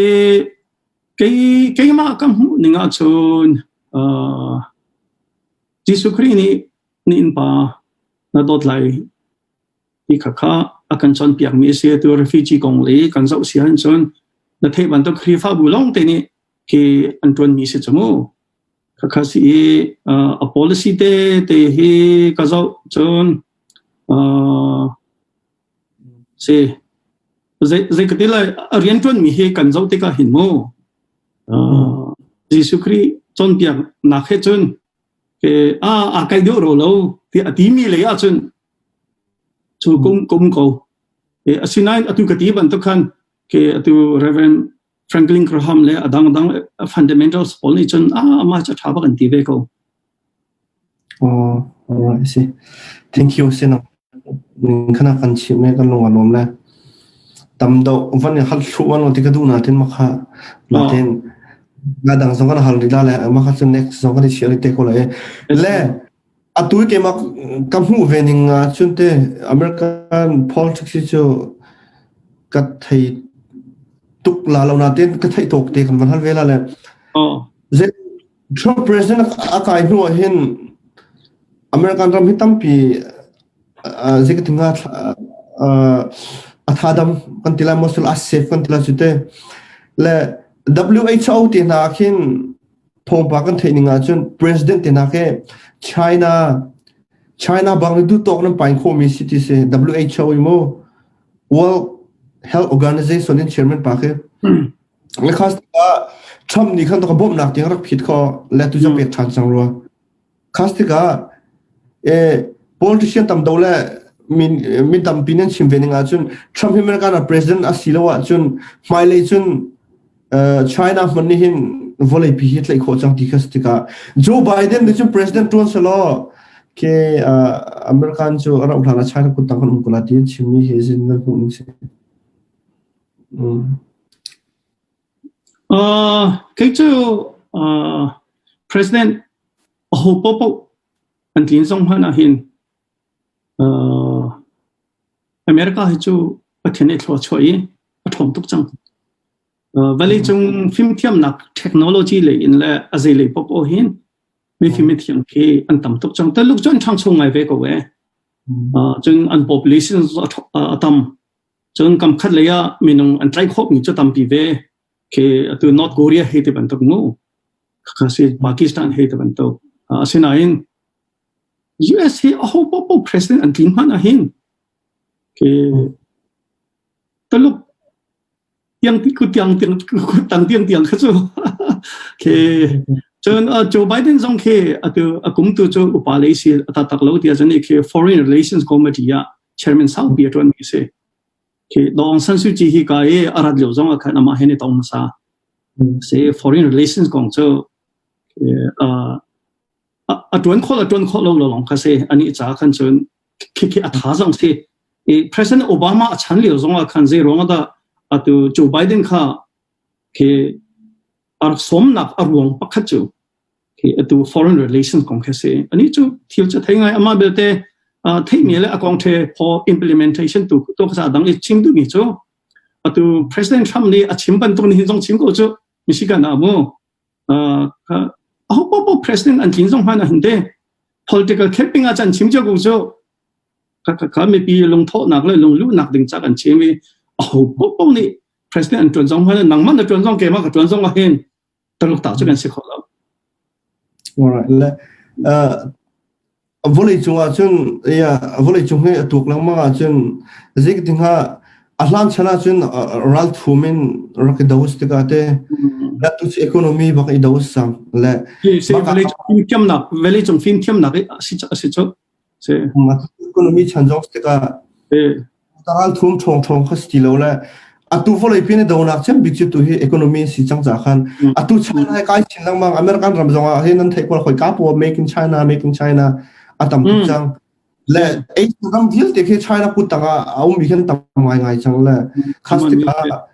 kei keimah ka hmuh ning ahcun uh, Jesuh Khrih nih na innpa na dawt lai ti kha kha a kan cawnpiakmi a si. Atu refugee kong le kan zoh si ahcun na theih bantuk Khrihfabu lawng te nih khi an ṭuanmi si cu mu. Khakha si i a policy te te hi ka zoh cun si zei zei ka ti lai a rianṭuanmi hi kan zoh tikah hin mu Jesuh Khrih cawnpiak nak he cun ke a a kai deuh ro lo ti a timi lei ah cun cu kum kum ko e asinain atu ka ti bantuk khan ke atu Reverend Franklin Graham le a dangdang fundamentals pawl nih cun ah amah cu ṭha bak an ti ve ko. Oh, alright, si. Thank you sin ning khana kan chim me kan lung a lawm le tam do van hal thlu wan ti ka du na tin makha na tin na dang zong kan hal ri la le ma kha chu next zong kan i share te ko le le Atu i keimah ka hmuh ve ning ahcun teh American politics hi cu ka thei tuk la lo nain ka theih tawk te kan van hal ve la le. Zei Trump president a kai hnu ah hin American ram hi tampi zei ka ti hnga a thadam kan ti lai maw a safe kan ti lai cu te. Le WHO te hna ah khin Thawngpang kan theih ning ahcun president te hna khi China China bang nih duhtawk nan pain khawhmi si ti si WHO i mu World Health Organization in chairman pa khi le khas tikah Trump nih khan ka bawmhnak tiang rak phit kho le tu pek ṭhan cang rua khas tikah e politician tam do le min min tampi nan chim ve ning ahcun Trump hi American ah president a si lo ahcun hmailei cun China hmanh nih hin vawleipi hi tlaih khawh cang ti kha si tikah Joe Biden nih cun president ṭuan selaw ke American cu a rauh hlan ah China kuttang kan um ko la ti an chimmi hi zin nan hmuh ning si. Mm. Uh, kei cu uh, president aho popo an tlin zong hmanh ah hin uh, America hi cu Pathian nih thlua chuah i a ṭhawng tuk cang. Vawleicung fimthiamnak technology lei in le a zei lei paoh hin mifim mithiam khi an tam tuk cang. Taluk cu an ṭhangcho ngai ve ko e. Cun an population a tam. Cun kam khat lei ah minung an tlaih khawhmi cu tampi ve. Khi atu North Korea hei ti bantuk mu. Khakha si Pakistan hei ti bantuk. Asinain US hi aho paohpaoh president an tlin hmanh ahhin khi Taluk tiang ku tiang tiang ku tang tiang tiang kha cu khi cun Joe Biden zong khi atu a kum tu cu upa lei si ata tak lo tia cun khi Foreign Relations Committee ah chairman saupi a tuan mi si khi Daw Aung San Suu Kyi hi ka i a rat lio zong ah khan amah he ni tong hmasa si foreign relations kong cu a tuan khawh a tuan khawh lo lawng kha si ani ca khan cun khi khi a tha zong si i President Obama a chan lio zong ah khan zei ruang dah atu Joe Biden kha khi a rak sawmnak a ruang pakhat cu khi atu foreign relations kong khi si ani cu thil cu thei ngai amah belte theimi le a kong the for implementation tu to kha dang i chim duhmi cu atu President Trump nih a chim bantuk ni hin zong chim ko cu Michigan ah mu aho popo president an tlin zong hman ah hin te political camping ah chan chim cio ko cu kha kha mipi lungthawhnak le lungluhnak ding ca kan chim i aho popo nih president an tuan zong hman nangmah na tuan zong keimah ka tuan zong ah hin taluk ta cu kan si kho lo Alright. Le uh, vawlei cung ahcun ya vawlei cung hi a tuk lengmang ahcun zik dingah a hlan chan ahcun ralthum in rak i dos tikah te la tu cu economy bak i dos sang le vawlei cung fimthiamnak vawlei cung fimthiamnak si si cu si economy chan zong tikah ralthum ṭhawng ṭhawng kha si ti lo le. Atu vawlei pi na donak cem bik cu tu hi economy si cang ca khan atu China he kai chin lengmang American ram zong ah hin nan theih kual khoi ka po make in China make in China a tam tuk cang le Asia ram vialte khi China kut tang ah a um mi khan tam ngai ngai cang le khas tikah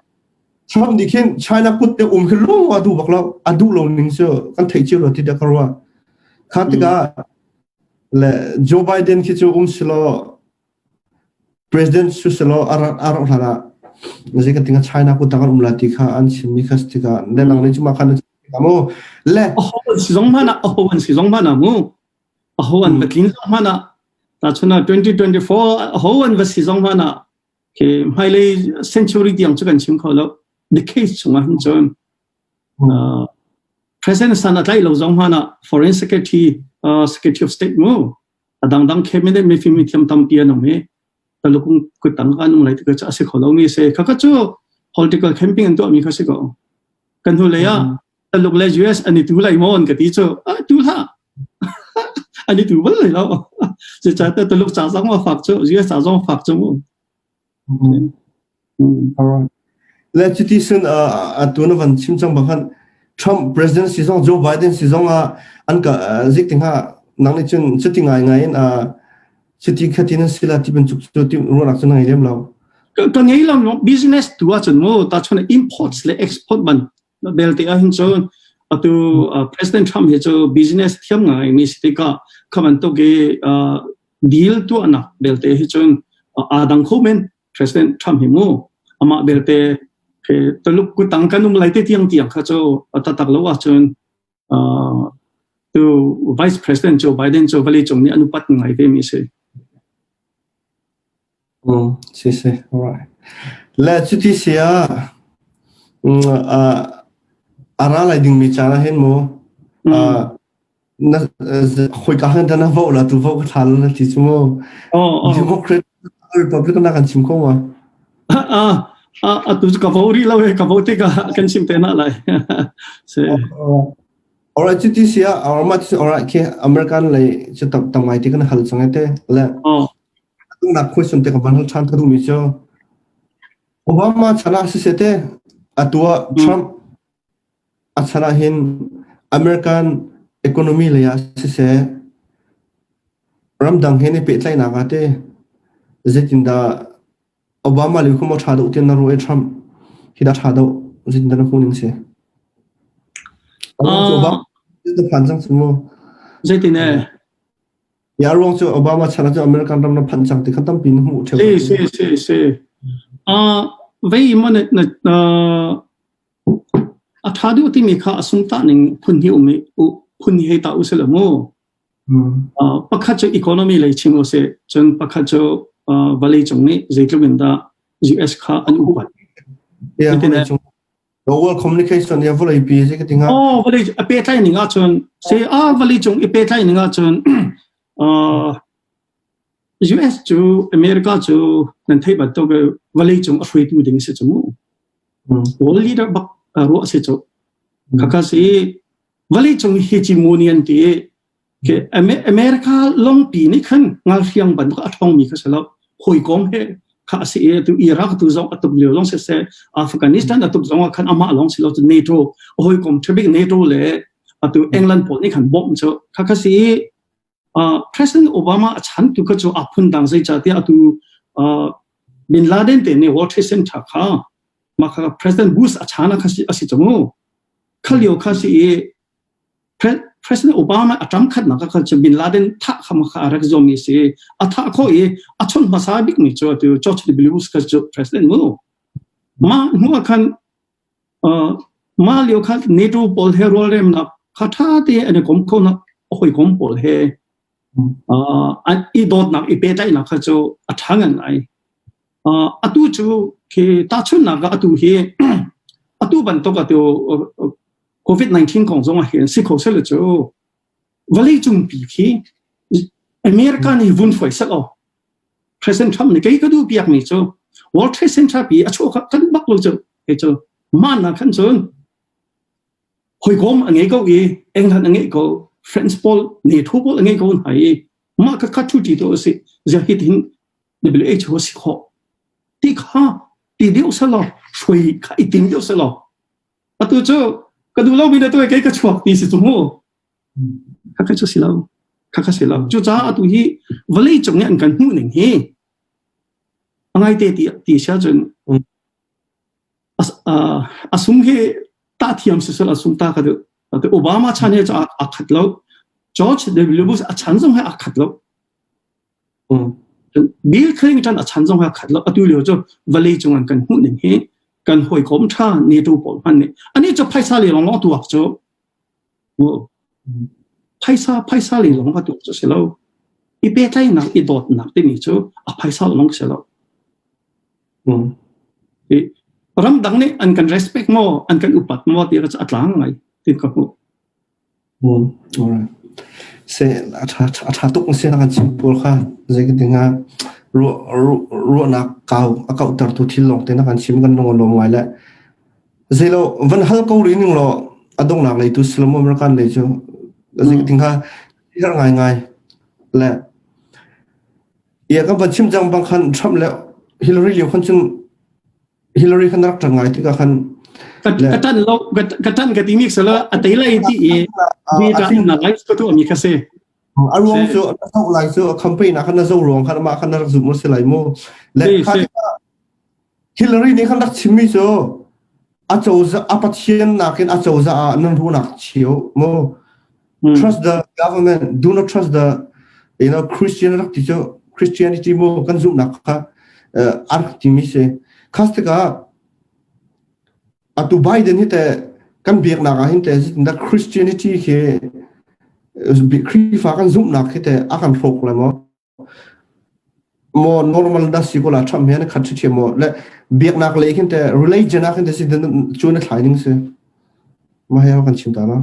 Trump nih khin China kut te um khi lung a duh bak lo a duh lo ning cu kan theih cio lo ti dah ka ruah kha tikah le Joe Biden khi cu um silo President siselaw a rauh hlan ah zei kan tinga China kut tang an um lai ti kha an chimmi kha si tikah le nang nih cu mah kha na chim mu le aho an si zong hmanh ah aho an si zong hmanh ah mu aho an va tlin zong hmanh ah tahchun ah 2024 aho an va si zong hmanh ah ke hmailei century tiang cu kan chim kho lo the case chungah hin cun President san a tlaih lo zong hmanh ah foreign secretary uh, secretary of state mu a dangdang cabinet mifim mithiam tampi an um i Taluk kuttang kan um lai ti ka a si kho lomi si. Khakha cu political camping an tuahmi kha si ko. Kan hnu lei ah Taluk le US an i tu lai maw an ka ti cu ah tu hlah an i tu bal lai lo. Cucaah Taluk ca zong a fak cu US ca zong a fak cu mu. Alright. Le cuti sun atu na van chim cang bang khan Trump president si zong Joe Biden si zong ah an ka zik ting ha nang nih cun cuti ngai ngai in cuti khatin an sila ti bantuk cu ti ruahnak cu na ngei lem lo. Ka ngei lo no business tu ahcun mu ta chun imports le export ban belte ah hin cun atu President Trump hi cu business thiam ngai mi si tikah kha bantuk i deal tuahnak belte hi cun aa dang kho men President Trump hi mu amah belte Taluk kutang kan um lai te tiang tiang kha cu tatak lo ahcun tu Vice President Joe Biden cu vawlei cung nih an upat ngai ve mi si. Mm, si si, alright. Le cuti si ah a ra lai dingmi caan ah hin mu na khoika han dah na vote la tu vote ka thla la ti cu mu. Democrat Republican na kan chim ko ma? Ah, atu ka vote rih lo he ka vote tikah kan chim te na lai. Si. Alright, cuti si ah, alright, alright, ke American lei cu tam tam ngai ti kan hal cang te. Le nak question te ka van hal ṭhan ka duhmi cu Obama chan ah siseh te atu ah Trump a chan ah hin American economy lei ah siseh ramdang he ni pehtlaihnak ah te zeitindah Obama lio kha maw ṭha deuh tiah na ruah i Trump hi dah ṭha deuh zeitindah na hmuh ning si? Obama na phan cang cu mu. Zeitin eh? Ya ruang cu Obama chan ah cun American ram na phanh cang ti kha tampi na hmuh ṭheo. Si si si si. Uh, vei mo na na a ṭha deuh timi kha a sungtah ning phun hi um i phun hi hei ta u sila mu. Uh, pakhat cu economy lei chim u si, cun pakhat cu uh, vawlei cung nih zeitluk in dah US kha an upat. Yeah, The world communication ya vawlei pi si ka tinga. Oh, vawlei a pehtlai ning ahcun se a vawlei cung i pehtlai ning ahcun uh, US cu America cu nan theih bantuk vawlei cung a hruaitu ding si cu mu. World leader bak ruah si cu. Khaka si vawlei cung hegemony an ti Ke America longpi nih khan ngalhriang bantuk a ṭhawngmi kha si lo. Hawikom he kha a si i tu Iraq tu zong a tuk lio zong siseh Afghanistan a tuk zong ah khan amah lawng si lo cu NATO a hawikom ṭhabik NATO le atu England pawl nih khan bawmh cu kha kha si i uh, President Obama a chan tu kha cu a phun dang zeicahtiah atu uh, Bin Laden te nih World Trade Center kha mah kha President Bush a chan ah kha si a si cu mu kha lio kha si i President Obama a ṭam khatnak ah khan cun Bin Laden thah kha kha a rak zuammi si. A thah khawh i a chawnh hmasa bikmi cu atu George W. Bush kha cu president mu. Mah hnu ah khan uh, mah lio kha NATO pawl he rualremnak kha ṭha te an i kom kho nak hawikom pawl he uh, an i dawtnak i pehtlaihnak kha cu a ṭha ngai. Uh, atu cu khi tahchunhnak ah atu hi atu bantuk atu COVID-19 kong zong ah hin si kho seh cu vawlei cungpi khi America nih vun hruai seh law President Trump nih kei ka duh piak mi cu World Trade Center pi a chuah kan bak lo cu kei cu man na khan cun hawikom a ngei ko i England a ngei ko France pawl NATO pawl a ngei ko hna i mah ka kha thu ti to si zia hi tin WHO si khawh ti kha ti deuh selaw. hruai kha i tim deuh selaw. Atu cu ka duh lomi na tuai kei ka chuak ti si cu mu. Khakha cu si lo. Khakha si lo. Cucaah atu hi vawlei cung nih an kan hmuh ning hi a ngaite ti ti si ahcun a sung hi tah thiam sisel a sung ta ka duh. Obama chan he cu a khat lo. George W. Bush a chan zong he a khat lo. Bill Clinton a chan zong he a khat lo. Atu lio cu vawlei cung an kan hmuh ning hi kan hawikom ṭha NATO pawl hmanh nih ani cu phaisa le lawng lawng tuak cu phaisa phaisa le lawng a tuak cu si lo. I pehtlaihnak i dawtnak timi cu a phaisa lawng si lo. I ramdang nih an kan respect maw, an kan upat maw ti kha cu a tlang ngai ti ka hmuh. Alright. Se a ṭha a ṭha tuk si na kan chim pawl kha zei ka ding ah ruah ruahnak kau a kauhtertu thil lawng te na kan chim kan lung a lawm ngai le zeilo van hal ko rih ning law a donghnak lei tu Solomon American lei cu zei ka ding ha har ngai ngai le ia kan van chim cang bang khan Trump le Hillary lio khan cun Hillary khan rak ṭan ngai tikah khan ka ṭan lo ka ṭan ka ti mi sala a tei lai ti i mi ta na lai ka tu mi kha si a ruang cu a zoh lai cu a campaign ah khan na zo ruang khan amah khan na rak zumh si lai mu le kha Hillary nih khan rak chimmi cu a cozah a pathian nakin a cozah ah nan runak chio mu trust the government do not trust the you know Christian rak ti cu Christianity mu kan zumhnak kha a rak timi si khas tikah atu Biden hi te kan biaknak ah hin te zeitindah Christianity khi Khrihfa kan zumhnak hi te a kan hrawk le maw maw normal da si ko la Trump hian khat ṭhiṭhiam maw le biaknak lei khin te religion ah khin te si cu na thlai ning si mah hi kan chim ta la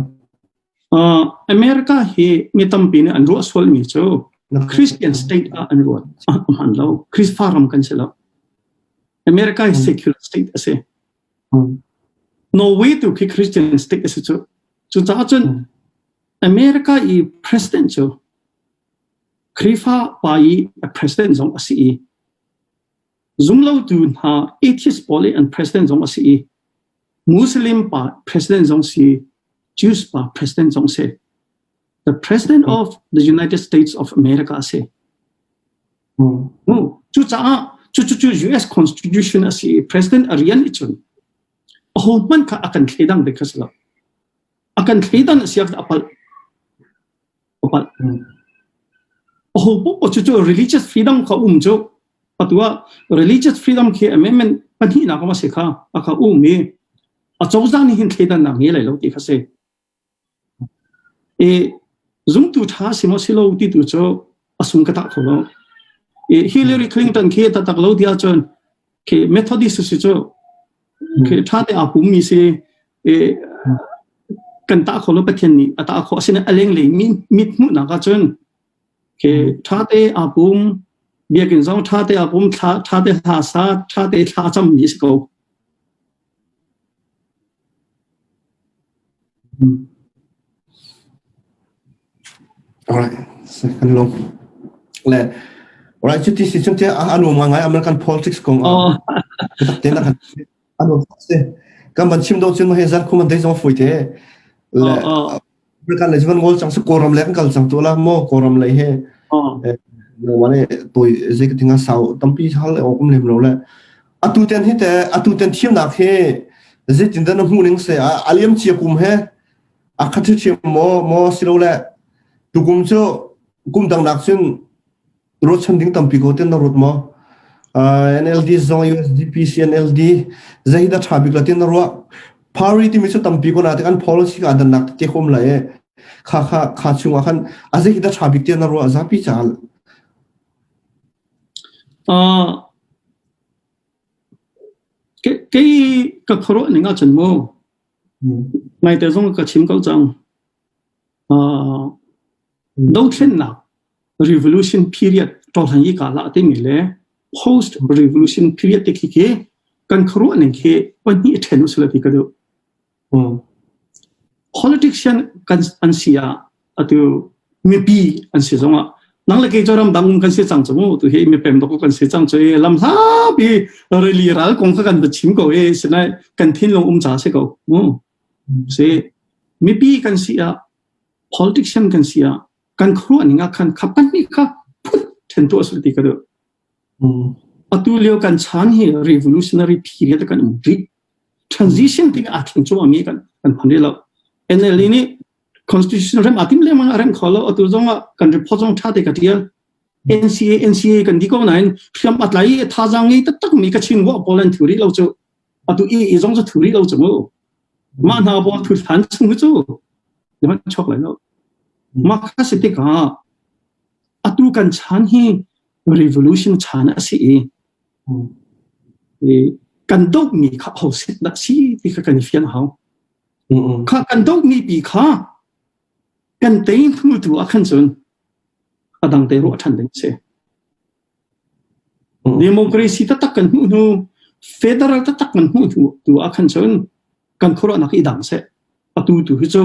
America hi mi tampi nih an ruah sualmi cu Christian state ah an ruat hman lo Khrihfa ram kan si lo America hi secular state a si Norway tu khi Christian state a si cu cucaah cun America i president cu Khrihfa pa i a president zong a si i zumlotu hna atheist pawl i an president zong a si i Muslim pa president zong si Jews pa president zong si the president of the United States of America a si. Mm. Cucaah cu cu US Constitution a si i president a rian i cun aho hmanh kha a kan thleidang ding kha si lo. A kan thleidan a si a palh. A palh. Aho poh cu cu religious freedom kha um cu atu ah religious freedom khi amendment pahnihnak a si kha a kha um i a cozah nih hin thleidannak ngei lai lo ti kha si. I zumtu ṭha si maw si lo ti tu cu a sung ka tah kho lo. I Hillary Clinton khi taktak lo ti ahcun khi Methodist si cu khi ṭha te aa pummi si i kan tah kho lo Pathian nih a tah khawh asinain a lenglei mit hmuhnak ahcun khi ṭha te aa pum biakinn zong ṭha te aa pum thla ṭha te hla sa ṭha te thla cammi si ko. Alright, kan lung. Le alright, cuti si cun tiah a nuam ngai American politics kong ah. Tak te na kan a nuam si. Kan ban chim do cun he zan khum an dei zong fui te. Le American le van ngol cang su Kawlram le kan kal cang tu la mo Kawlram lei he. No mane toi zei ka tinga sau tampi hal awk um lem lo le atu ten hi te atu ten thiamnak he zeitin dah na hmuh ning se a liam cia kum he a khat thiam maw maw silo le tukum cu kum dang nak cun ruahchan ding tampi ko ten na ruat maw NLD zong USDP CNLD zei dah tha bik la tin na ruah party timi cu tampi ko na te kan policy ka dan nak te khom lai e kha kha kha chung ah khan a zei dah tha bik te na ruah zapi cha Kei ka khuaruah ning ahcun mu ngaite zong ka chim ko cang. Dothlennak revolution period ṭawhlan i ka lah timi le post revolution period te khi khi kan khuaruah ning khi pahnih ṭhen usila ti ka duh. Politician kan an si ah atu mipi an si zongah. Nang le kei cu ramdang um kan si cang cu mu. Tu hi mipem dok kan si cang cu i lam hlapi rili ral kong kha kan va chim ko i sinai kan thinlung um ca si ko mu. Si mipi kan si ah politician kan si ah kan khuaruah ning ah khan kha pahnih kha phut then tu a ti ka duh. Atu lio kan chan hi revolutionary period kan um rih. Transition ting aa thleng cuahmah mi kan kan phan rih lo. NLD nih constitution rem aa tim lengmang a rem kho lo. Atu zong ah kan report zong ṭha te ka ṭial. NCA NCA kan di ko nain hriam a tlai i thazaang ngei taktak mi Kachin wa pawl an thu rih lo cu. Atu i i zong cu thu rih lo cu mu. Mah hna pawl thu hlan chung cu na chuak lai lo. Mah kha si tikah atu kan chan hi revolution chan a si i kan dohmi kha ho set dah si ti kha kan i fian a hau. Kha kan dohmi pi kha kan tei hnu tu ah khan cun a dang te ruah ṭhan ding a si. Democracy taktak kan hmuh hnu, federal taktak kan hmuh hnu tu ah khan cun kan khuaruahnak i dang seh. Atu tu hi cu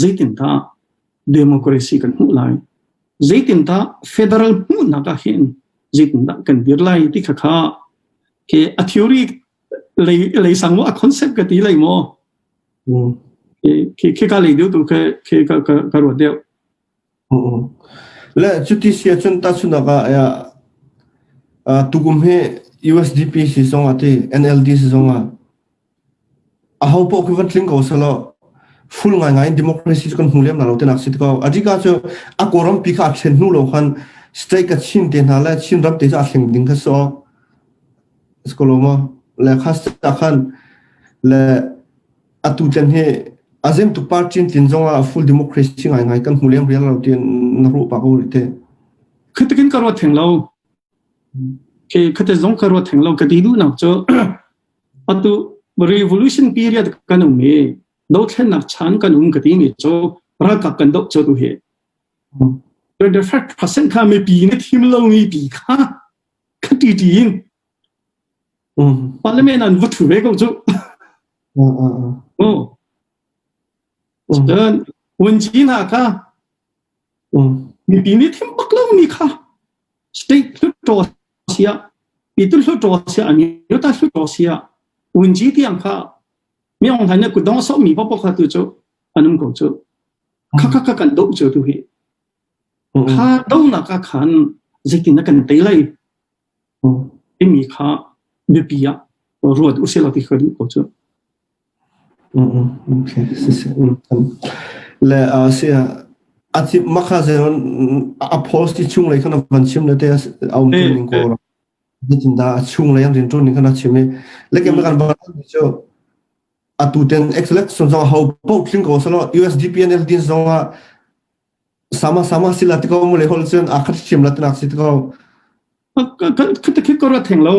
zeitindah democracy kan hmuh lai? Zeitindah federal hmuhnak ah hin zeitindah kan dir lai ti kha kha ke a theory lei lei sang maw a concept ka ti lei maw ke ke ka lei deuh tu ke ke ka ka ka ruat deuh. Le cuti si ahcun tahchunhnak ah tukum hi USDP si zong ah ti NLD si zong ah aho paoh khi van tling ko selaw full ngaingai in democracy cu kan hmu lem lo tinak si ko. Adika cu a kawlram pi kha a thlen hnu lo khan state ka Chin te hna le Chin ram te cu a thleng ding kha so skoloma le kha khan le atu chan hi azem tuk party tin zong ah full democracy ngai ngai kan hmu lem rial lo ti na ru pa ko ri te. Khatikin ka ruat theng lo. Ke khate zong ka ruat theng lo ka ti du nak cu atu revolution period kan um i dothlennak chan kan um ka ti mi cu ralkap kan doh cu tu hi 25% kha mipi nih thim lo mi pi kha kha ti ti in Parliament an va thu ve ko cu. Oh. Cun vunci hna kha mipi nih thim bak lo mi kha state hluttaw sia pitu hluttaw sia amyota hluttaw sia vunci tiang kha mi ong hlain kutdong so mi paoh kha tu cu an um ko cu. Kha kha kha kan doh cu tu hi. Kha donak ah khan zeitin na kan tei lai timi kha biapi ah ruat usih law ti ka duh ko cu. Okay, le si a ti makha ze a post ti chung lei khan van chim le te a um tu ning ko zeitin dah a chung lei an rian ṭuan ning khan a chim i le kem kan van cu atu ten election zong ho paoh tling ko selaw USDP NLD zong ah sama sama sila ti ko mu le hol cun a khat hrim la tinak si ti ko. Khata khi ko ra theng lo.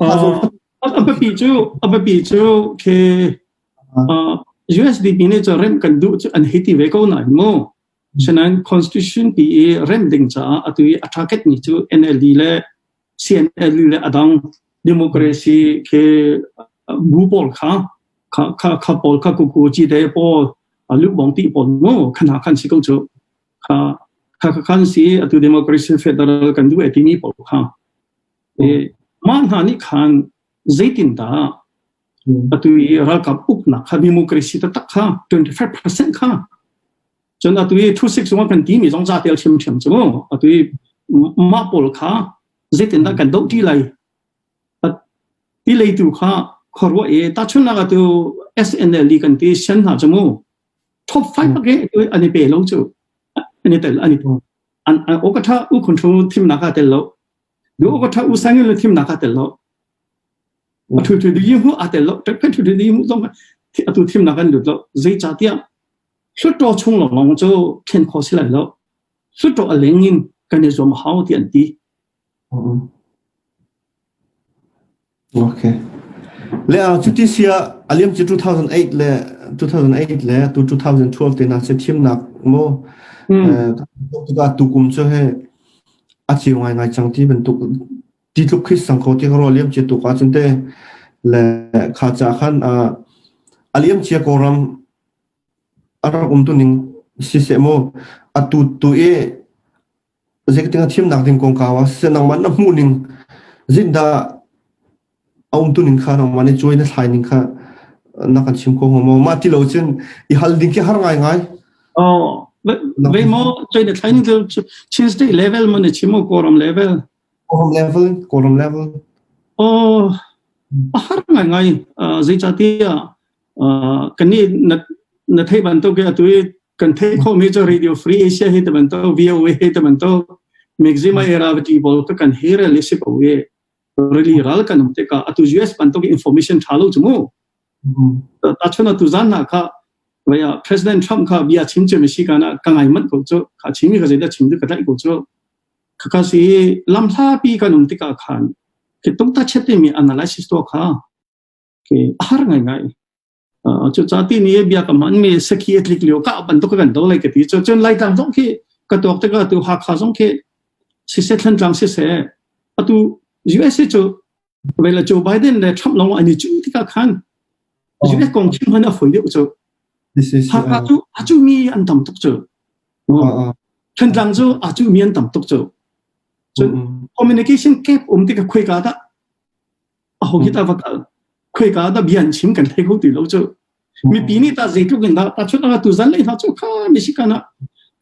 A biapi cu a biapi cu khi USDP nih cu rem kan duh cu an hei ti ve ko nain mu. Sinain constitution pi i rem ding caah atu i a target mi cu NLD le CNL le adang democracy khi bu pawl kha kha kha kha pawl kha kuku chi te pawl lukbong ti pawl mu khana khan si ko chu kha kha kha khan si atu democracy federal kan duh e timi pawl kha e ma hna nih khan zeitin dah atu i ralkap uknak kha democracy taktak kha 25% kha Cun atu i 26 zong kan timi zong ca tel ṭhiamṭhiam cu atu i mah pawl kha zeitindah kan doh ṭi lai ti leitu kha khuaruah i tahchunhnak atu SNLD kan ti sian hna cu mu top 5 ke an i pe lo cu an i tel an i an okatha u control thimnak ah tel lo du okatha u sangin thimnak ah tel lo a thu thu di hu a tel lo tek thu thu di hu zong atu thimnak an lut lo zeicahtiah Hluttaw chung lawnglawng cu thlen khawh si lai lo. Hluttaw a leng in kan i zuam a hau ti an ti. Okay. Le a cuti sia aliam ci 2008 le 2008 le tu 2012 te na se thimnak mo tikah tukum cu he a chiu ngai ngai cang ti bantuk ti tluk khi sang kho ti ka ro liam chia tuk ah cun te le kha cha khan aliam chia kawlram A rak umtuning siseh maw atu tu i Zeitin a thimnak ding kongkau ah siseh nangmah na hmuh ning zindah a umtu ning kha nangmah nih cuai na thlai ning kha na kan chim kho hnga maw? Mah ti lo cun i hal ding khi har ngaingai. Oh, ve maw cuai na thlai ning cu Chin State level maw na chim maw Kawlram level? Kawlram level, Kawlram level. Oh, a har ngaingai. Zeicahtiah kannih na na theih bantuk atu i kan theih khawhmi cu Radio Free Asia hi te bantuk VOA hi te bantuk Maxima Iravati pawl ka kan he rel i si ko i rili ral kan um tikah atu US bantuk information tha lo cu mu tachun atu zan na kha vaya President Trump kha bia chim cu mi si kana ka ngai mat ko cu kha chimi ka zeidah chim du ka tlai ko cu khaka si lamhla pi kan um tikah khan ke tung ta chet mi analysis to kha ke a har ngaingai. Cu ca ti ni bia ka hman mi sakhi a tlik lio ka bantuk kan do lai ka ti. Cu cun Laitlang zong khi ka tuak tikah tu Hakha zong khi siseh Thlantlang siseh atu USA cu vela Joe Biden le Trump lawng an i cu tikah khan US kong chim hman a foi deuh cu. Hakha cu a cu mi an tam tuk cu. Thantlang cu a cu mi an tam tuk cu. Cun communication gap um tikah khuika dah aho hi ta va kal khoika dah bia an chim kan thei kho ti lo cu mipi nih ta zeitluk in dah ta chun anga tu zan lei hna cu kha Michigan ah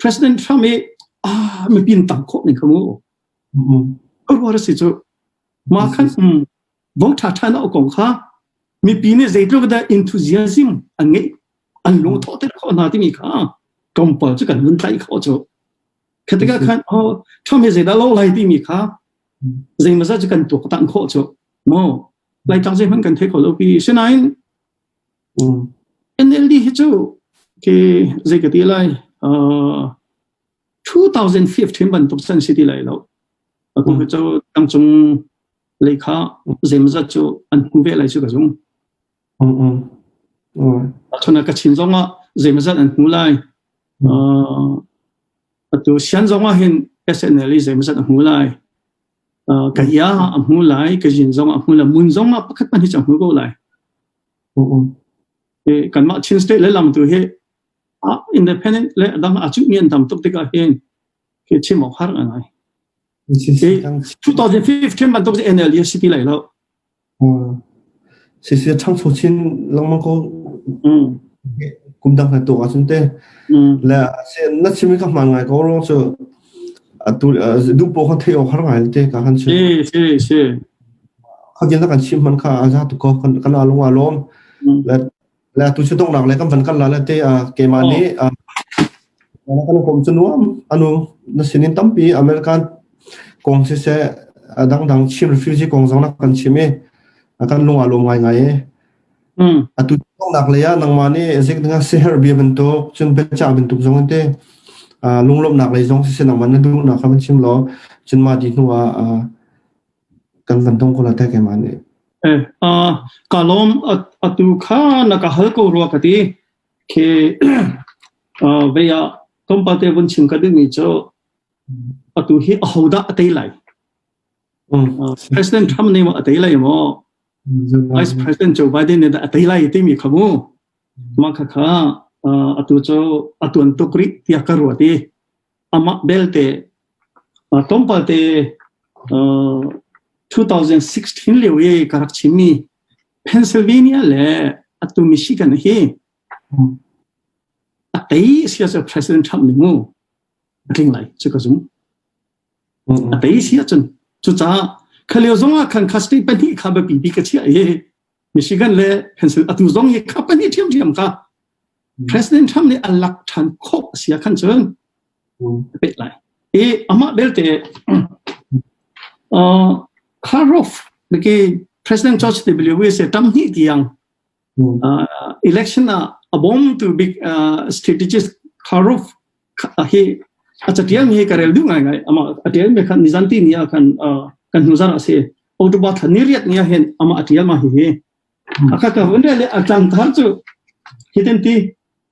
President Trump i ah mipi in tam khawh ning kha mu ruar si cu ma khan vote tha tha na kong kha mipi nih zeitluk dah enthusiasm an ngeih an lung thawh ter khawh hna timi kha tlawmpal cu kan vun tlaih khawh cu khatika khan oh Trump hi zeidah lo lai timi kha zeimawzat cu kan tuaktan khawh cu maw Laitlang zeihmanh kan thei kho lo pi sinain NLD hi cu ke zei ka ti lai 2015 bantuk san si ti lai lo atu hi cu tangcung lei kha zeimawzat cu an hmu ve lai cu ka zung chona ka chin zong ah zeimawzat an hmu lai Atu sian zong ah hin SNL i zeimawzat a hmu lai. Ka ia a hmu lai, ka zin zong a hmu lai, mun zong ah pakhat hmanh hi cu a hmu ko lai. Kanmah Chin State le lam tu hi independent le dang a cuh mi an tam tuk tikah hin khi chim awk har ngai. 2015 bantuk NLD a si ti lai lo. Siseh ṭhangcho chin lengmang ko. Kum dang hna tuak ahcun te. Le na chim ka hmaan ngai ko ruang cu atu duh paw kha theih awk har ngai te ka kan chim. Si si si. Kha na kan chim man kha a za tu ko kan kan alung a lawm. Le Le tu cu donghnak le kan van kal la le te keimah nih kan kom cu nuam anu na sinin tampi American kong siseh a dangdang Chin refugee kong zong na kan chim i kan lung a lawm ngaingai i atu donghnak lei ah nangmah nih zik dingah siher bia bantuk cun biacah bantuk zong in te lunglawmhnak lei zong siseh nangmah na duhnak kha van chim law cun mah di hnu ah kan van dong ko la te keimah nih. Eh, ka lawm atu kha na ka hal ko rua ka ti. Khi vei ah tlawmpal te vun chim ka duhmi cu atu hi ahodah a tei lai? President Trump nih maw a tei lai maw? Vice President Joe Biden nih dah a tei lai timi kha mu. Mah kha kha atu cu a tuan tuk rih tiah ka ruat i amah belte tlawmpal te 2016 lio i ka rak chimmi Pennsylvania le atu Michigan hi a tei sia cu President Trump nih mu a tling lai cu ka zum. A tei si ahcun cucaah kha lio zong ah khan kha state pahnih kha biapi bik ka chiah i Michigan le Pennsylvania atu zong hi kha pahnih ṭhiamṭhiam kha President Trump nih a lak ṭhan khawh a si ah khan cun a peh lai. I amah belte Karl Rove President George W. Bush tam hnih tiang election ah a bawmtu bik strategist Karl Rove hi a catial mi hi ka rel duh ngai ngai ama a tial mi khan nizan ti ni ah khan kan hnu zar a si October thla ni riat ni ah hin ama a tial ma hi hi Akha ka hun le a tlangtar cu hitin ti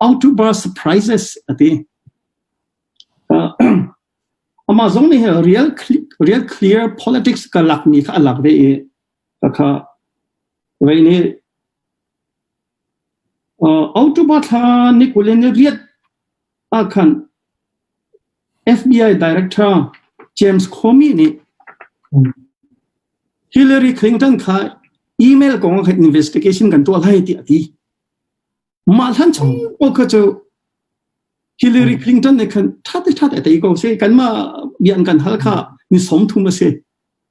October surprises ati. Amah zong nih real real clear politics ka lak mi kha a lak ve i kha vei nih October thla ni kul in riat ah khan FBI director. James Comey nih Hillary Clinton kha email kong ah khan investigation kan tuah lai tiah a ti. Mah hlan chung paoh kha cu Hillary Clinton nih khan ṭha te ṭha te a tei ko si. Kanmah bia an kan hal kha ni 30 a si.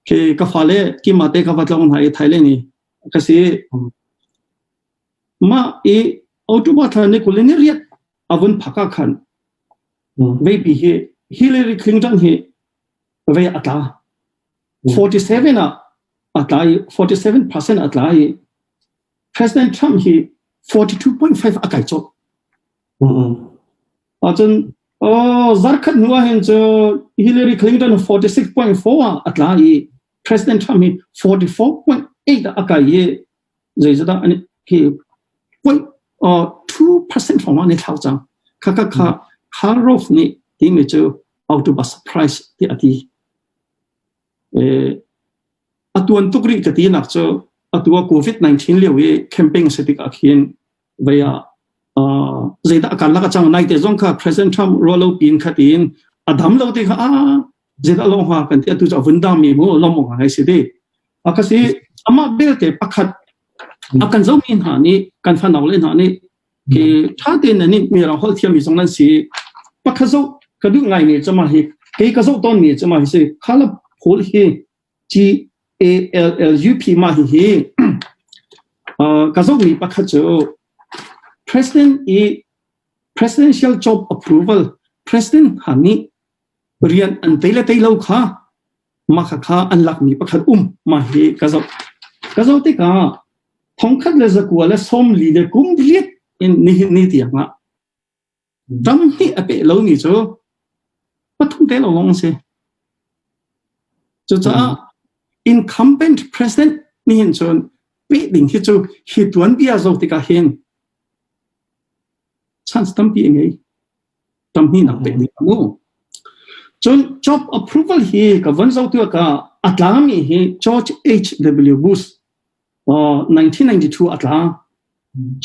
Khi ka fale kima te ka va tlawng hna i Thailand i ka si. Mah i October thla ni 20 ni riat a vun phak ah khan veipi hi Hillary Clinton hi vei a tla. 47 ah a tla i 47% a tla i President Trump hi 42.5 a kai cawk. Ahcun zarkhat hnu ah hin cu Hillary Clinton 46.4 ah a tla i President Trump hi 44.8 ah a kai i zeizatah an hi point 2% hrawng ah an i thlau cang. Kha kha kha Karl Rove nih timi cu October surprise tiah a ti. A tuan tuk rih ka ti nak cu atu ah COVID-19 lio i campaign a si tikah khin vei ah zeidah a karlak a cang nai te zong kha President Trump ruahlo piin khat in a dam lo te kha a zeidah long ha kan ti atu cu a vun dam mi mu lom ngai si ti a ka si amah belte pakhat a kan zomi hna nih kan fanau le hna nih ke tha tein nan mi rang holh thiam mi zong nan si pakhat zo ka duh ngai mi chama hi kei ka zoh tawn mi chama hi si khala phul hi G A L L U P mah hihi ka zohmi pakhat cu President i presidential job approval President hna nih rian an tei le tei lo kha mah kha an lakmi pakhat um mah hi ka zoh. Ka zoh tikah 1948 in nihin ni tiang ah Ram hnih a peh lomi cu pathum te lawng a si. Cucaah incumbent president nih hin cun peh ding hi cu hi tuanbia zoh tikah hin chance tampi a ngei. Ram hnihnak peh ding a mu. Cun job approval hi ka von zoh tu ah a tlami hi George H.W. Bush 1992 a tla.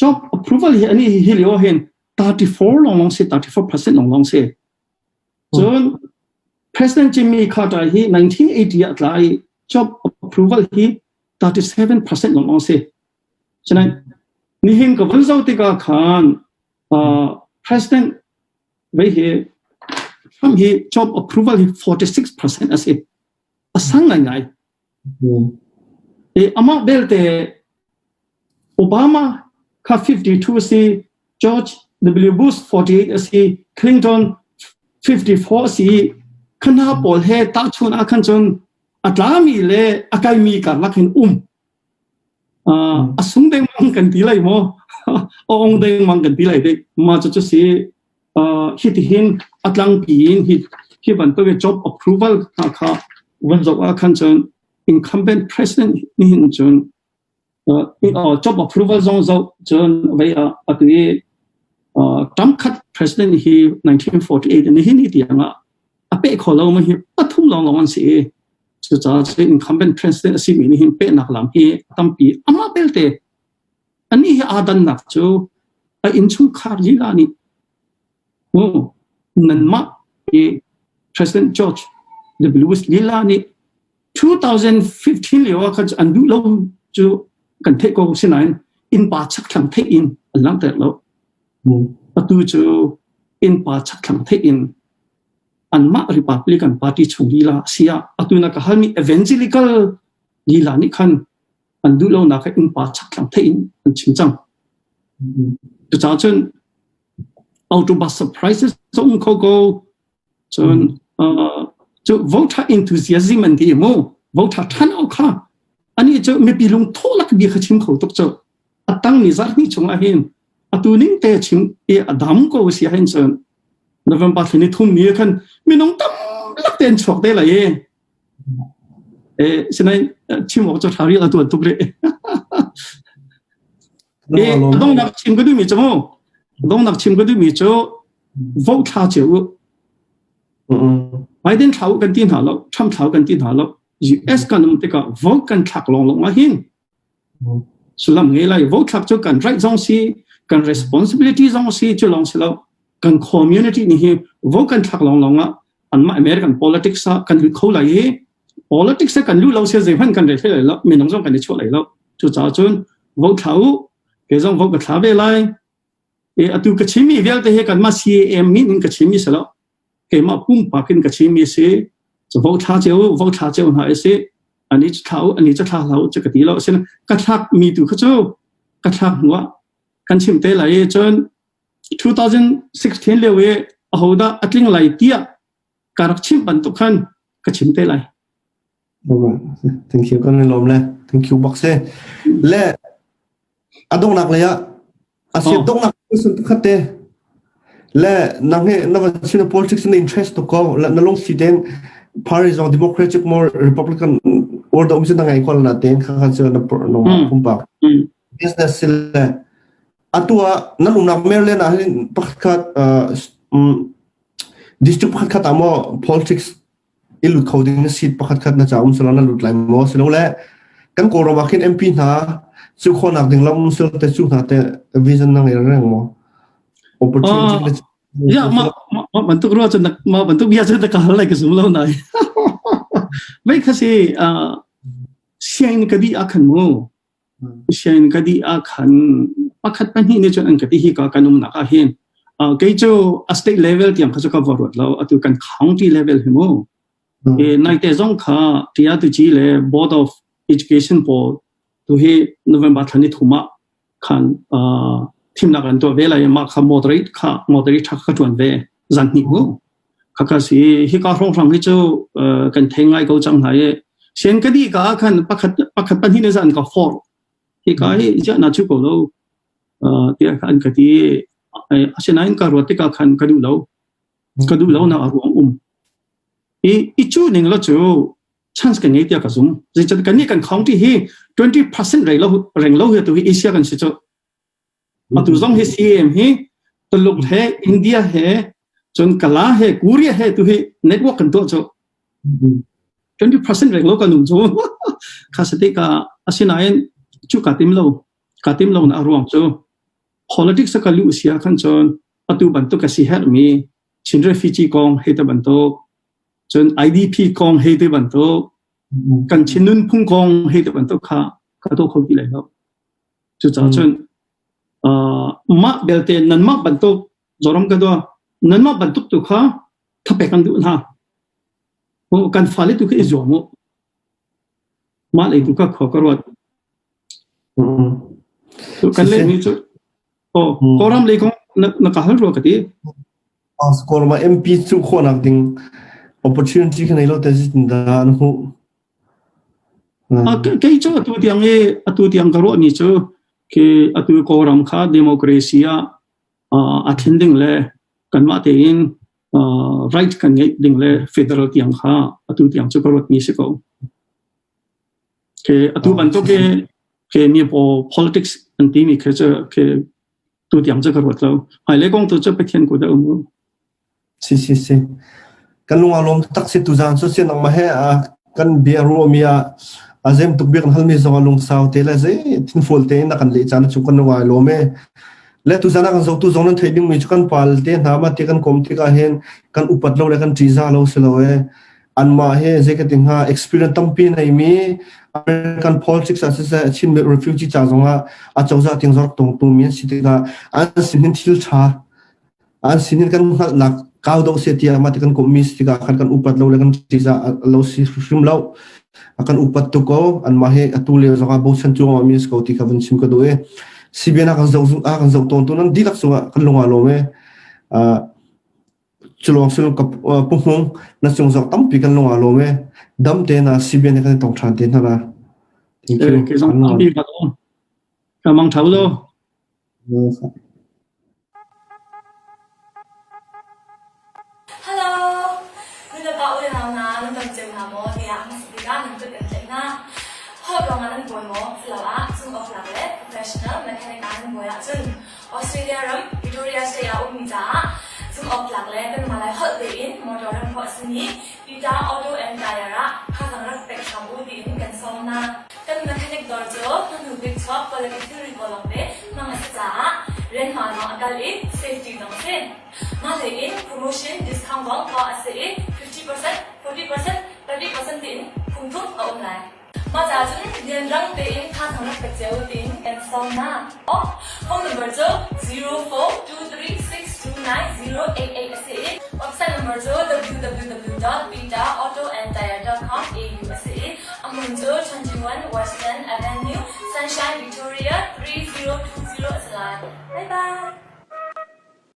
Job approval hi ani hi lio hin 34 long long si 34% long long si. Cun President Jimmy Carter hi 1980 ah tla i job approval hi 37% long long si. Cunain nihin ka van zoh tikah khan President vei hi Trump hi job approval hi 46% a si. A sang ngaingai. I amah belte Obama kha 52 a si, George W. Bush 48 a si, Clinton 54 a si. Kha hna pawl he tahchun ah khan cun a tlami le a kaimi karlak hin um. A sung dengmang kan ti lai maw? A ong dengmang kan ti lai dek. Mah cu cu si hi tihin a tlangpi in hi hi bantuk job approval hna kha van zoh ah khan cun incumbent president nih hin cun job approval zong zoh cun vei ah atu i tamkhat president hi 1948 ni hin tiang ah a pe kho lo ma hi pathum lawng lawng an si i cucaah cun incumbent president a simi nih hin pehnak lam hi tampi amah belte Anih hi aa dannak cu a innchungkhar lila nih nanmah hi President George W. Bush lila nih 2015 lio ah khan an duh lo cu kan theih ko sinain innpa chakthlang theih in an langhter lo. Atu cu innpa chakthlang theih in anmah Republican Party chung lila si ah atu na ka halmi evangelical lila nih khan an duh lonak he innpa chakthlang theih in an chim cang. Cucaah cun autobus surprises a um kho ko. Cun cu voter enthusiasm an ti mu. Voter than au kha ani cu mipi lung thaw lak bia kha chim kho tuk cu. A tang ni zarh ni chung ah hin atu ning te chim i a dam ko si hin cun November thla ni thum ni khan minung tam lak ten chuak te lai e. Sinain chim awk cu ṭha rih a tuan tuk rih. Dongnak chim ka duhmi cu mu dongnak chim ka duhmi cu vote thla cio u. Biden thla u kan ti hna lo, Trump thla u kan ti hna lo. US kan um tikah vote kan thlak lawng lawng ah hin sullam ngei lai vote thlak cu kan right zong si kan responsibility zong si cu lawng si lo kan community nih hi vote kan thlak lawng lawng ah. Anmah American politics ah kan lut kho lai i politics ah kan luh lo sia zeihmanh kan rel hlei lai lo, minung zong kan i chuah lai lo. Cucaah cun vote thla u, kei zong vote ka thla ve lai. E atu ka chimmi vialte hi kanmah CAM min in ka chimmi si lo. Keimah pumpak in ka chimmi si. Cu vote thla cio, vote thla cio hna i si. Ani cu thla u, ani cu thla hlah u cu ka ti lo. Sin ka thlak mi tu kha cu ka thlak hnu ah kan chim te lai i cun 2016 lio i ahodah a tling lai tiah ka rak chimh bantuk khan ka chim te lai. Thank you kan lawm le thank you bak se le a donghnak lei ah a siat donghnak question pakhat te le nang he na van chim politics na interest tuk ko na lung si ten party zong democratic more republican or da um na ngai ko na ten kha kha chu na no pumpak business sil le atu ah nan umnak Maryland ah hin pakhat khat district pakhat khat ah maw politics i lut kho ding na seat pakhat khat na ca um silo na lut lai maw silole kan Kawlram ah khin MP hna cu khawnak ding lam sil te cu hna te vision na ngei reng maw opportunity na Ya ma ma bantuk ruwa cu ma bantuk bia cu ka hal lai ka zum lo nai mei kha si sianginn ka di ah khan mu Sianginn ka dih ah khan pakhat pahnih nih cun an ka ti hi ka kan umnak ah hin kei cu a state level tiang kha cu ka va ruat lo atu kan county level hi mu e naite zong kha tia tu chi le board of education pawl tu hi November thla ni thum ah khan thimnak an tuah ve lai mah kha moderate kha moderate tha ka tuan ve zan hnih mu Khakha si hika hrawnghrang hi cu kan thei ngai ko cang hna i sian ka dih ka ah khan pakhat pakhat pahnih ne zan ka forh hika hi ziah na chu ko lo tiah an ka ti asinain ka ruat tikah khan ka duh lo ka duh lo nak a ruang um i i cu ning lo cu chance kan ngei tiah ka zum zeicahtiah kan nih kan county hi 20% reng lo reng lo hi tu hi Asia kan si cu Atu zong hi CAM hi Tuluk he India he cun Kala he Korea he tu hi network kan tuah cu 20% reng lo kan um cu kha sati ka asinain cu ka tim lo ka tim lo na a ruang cu politics ka lu sia khan cun atu bantuk ka si her mi Chin refugee kong hei te bantuk cun IDP kong hei te bantuk kan Chin nunphung kong hei te bantuk kha ka to kho ti lai lo Cucaah cun mah belte nanmah bantuk Zoram ka dua nanmah bantuk tu kha thapek an duh hna. Kan fale tu kha i zuam u. Mah lei tu kha khua ka ruat. Kan leh mi cu oh Kawlram lei kong na ka hal rua ka ti. Kawlram MP cu khawhnak ding opportunity kha nei lo te da an hmuh. Kei cu atu tiang i atu tiang ka ruahmi cu khi atu Kawlram kha democracy ah a thlen ding le kanmah tein right kan ngeih ding le federal tiang kha atu tiang cu ka ruatmi si ko. Khi atu bantuk i khi mi pawl politics an timi khi cu khi tu tiang cu ka ruat lo. Hmailei kong tu cu Pathian kut ah um u. Si si si. Kan lung aa lawm tak si tuzaan cu si nangmah he kan bia ruahmi ah a zem tuk bik halmi zong a lungsau te le zei thinfual tein a kan leh caan cu kan lung aa lawm e. Le tuzaan ah kan zohtu zong nan theih dingmi cu kan pal te hna ma te kan kom tikah hin kan upat lo le kan ṭihzah lo si lo e. Anmah he zei ka ti hnga experience tampi neimi American politics ah siseh Chin refugee ca zongah a cozah ting zork tongtu mi an si tikah an sin hin thil ṭha An sinin kan hngalhnak kau deuh seh tiah mah ti kan komhmi si tikah khan kan upat lo le kan ṭihzah lo si hrim lo. A kan upat tuk ko. Anmah hi atu lio zongah bochan cuahmah mi si ko ti kha vun chim ka duh i CBN a kan zoh a kan zoh tawn tu nan dihlak cungah kan lung aa lawm i cu lawng sil ka pu hmung na cung zong tampi kan lung aa lawm i dam te na CBN he kan i tong ṭhan te hna la. Thank you. Kei zong tampi ka lawm. Ka mang ṭhau lo. Hello! Nulepa u le nau hna nan dam cio hna maw tiah hmasa bik ah nan kut kan tlaih hna. Holh ruangah nan buai maw? Asiloah zumh awktlak le professional mechanic ah nan buai ahcun Australia ram Victoria State ah ummi caah zumh awktlak le kanmah lai holh tein motor remhkhawh a simi Peter Auto and Tire ah thazaang rak pek hram u tiin kan sawm hna. Kan mechanic dawr cu hmanu bik chuak quality thilri pawl lawngte hmang a si caah rianhma zong a kal i safety zong a si. Mah hlei in promotion discount zong tuah a si i. Mah caah cun rianrang tein thazaang rak pe cio tiin kan sawm hna. Phone number cu 0423629088 a si i website number cu www.betaautoandtire.com.au a si i a hmun cu 21 Western Avenue, Sunshine, Victoria 3020 a si lai. Bye bye!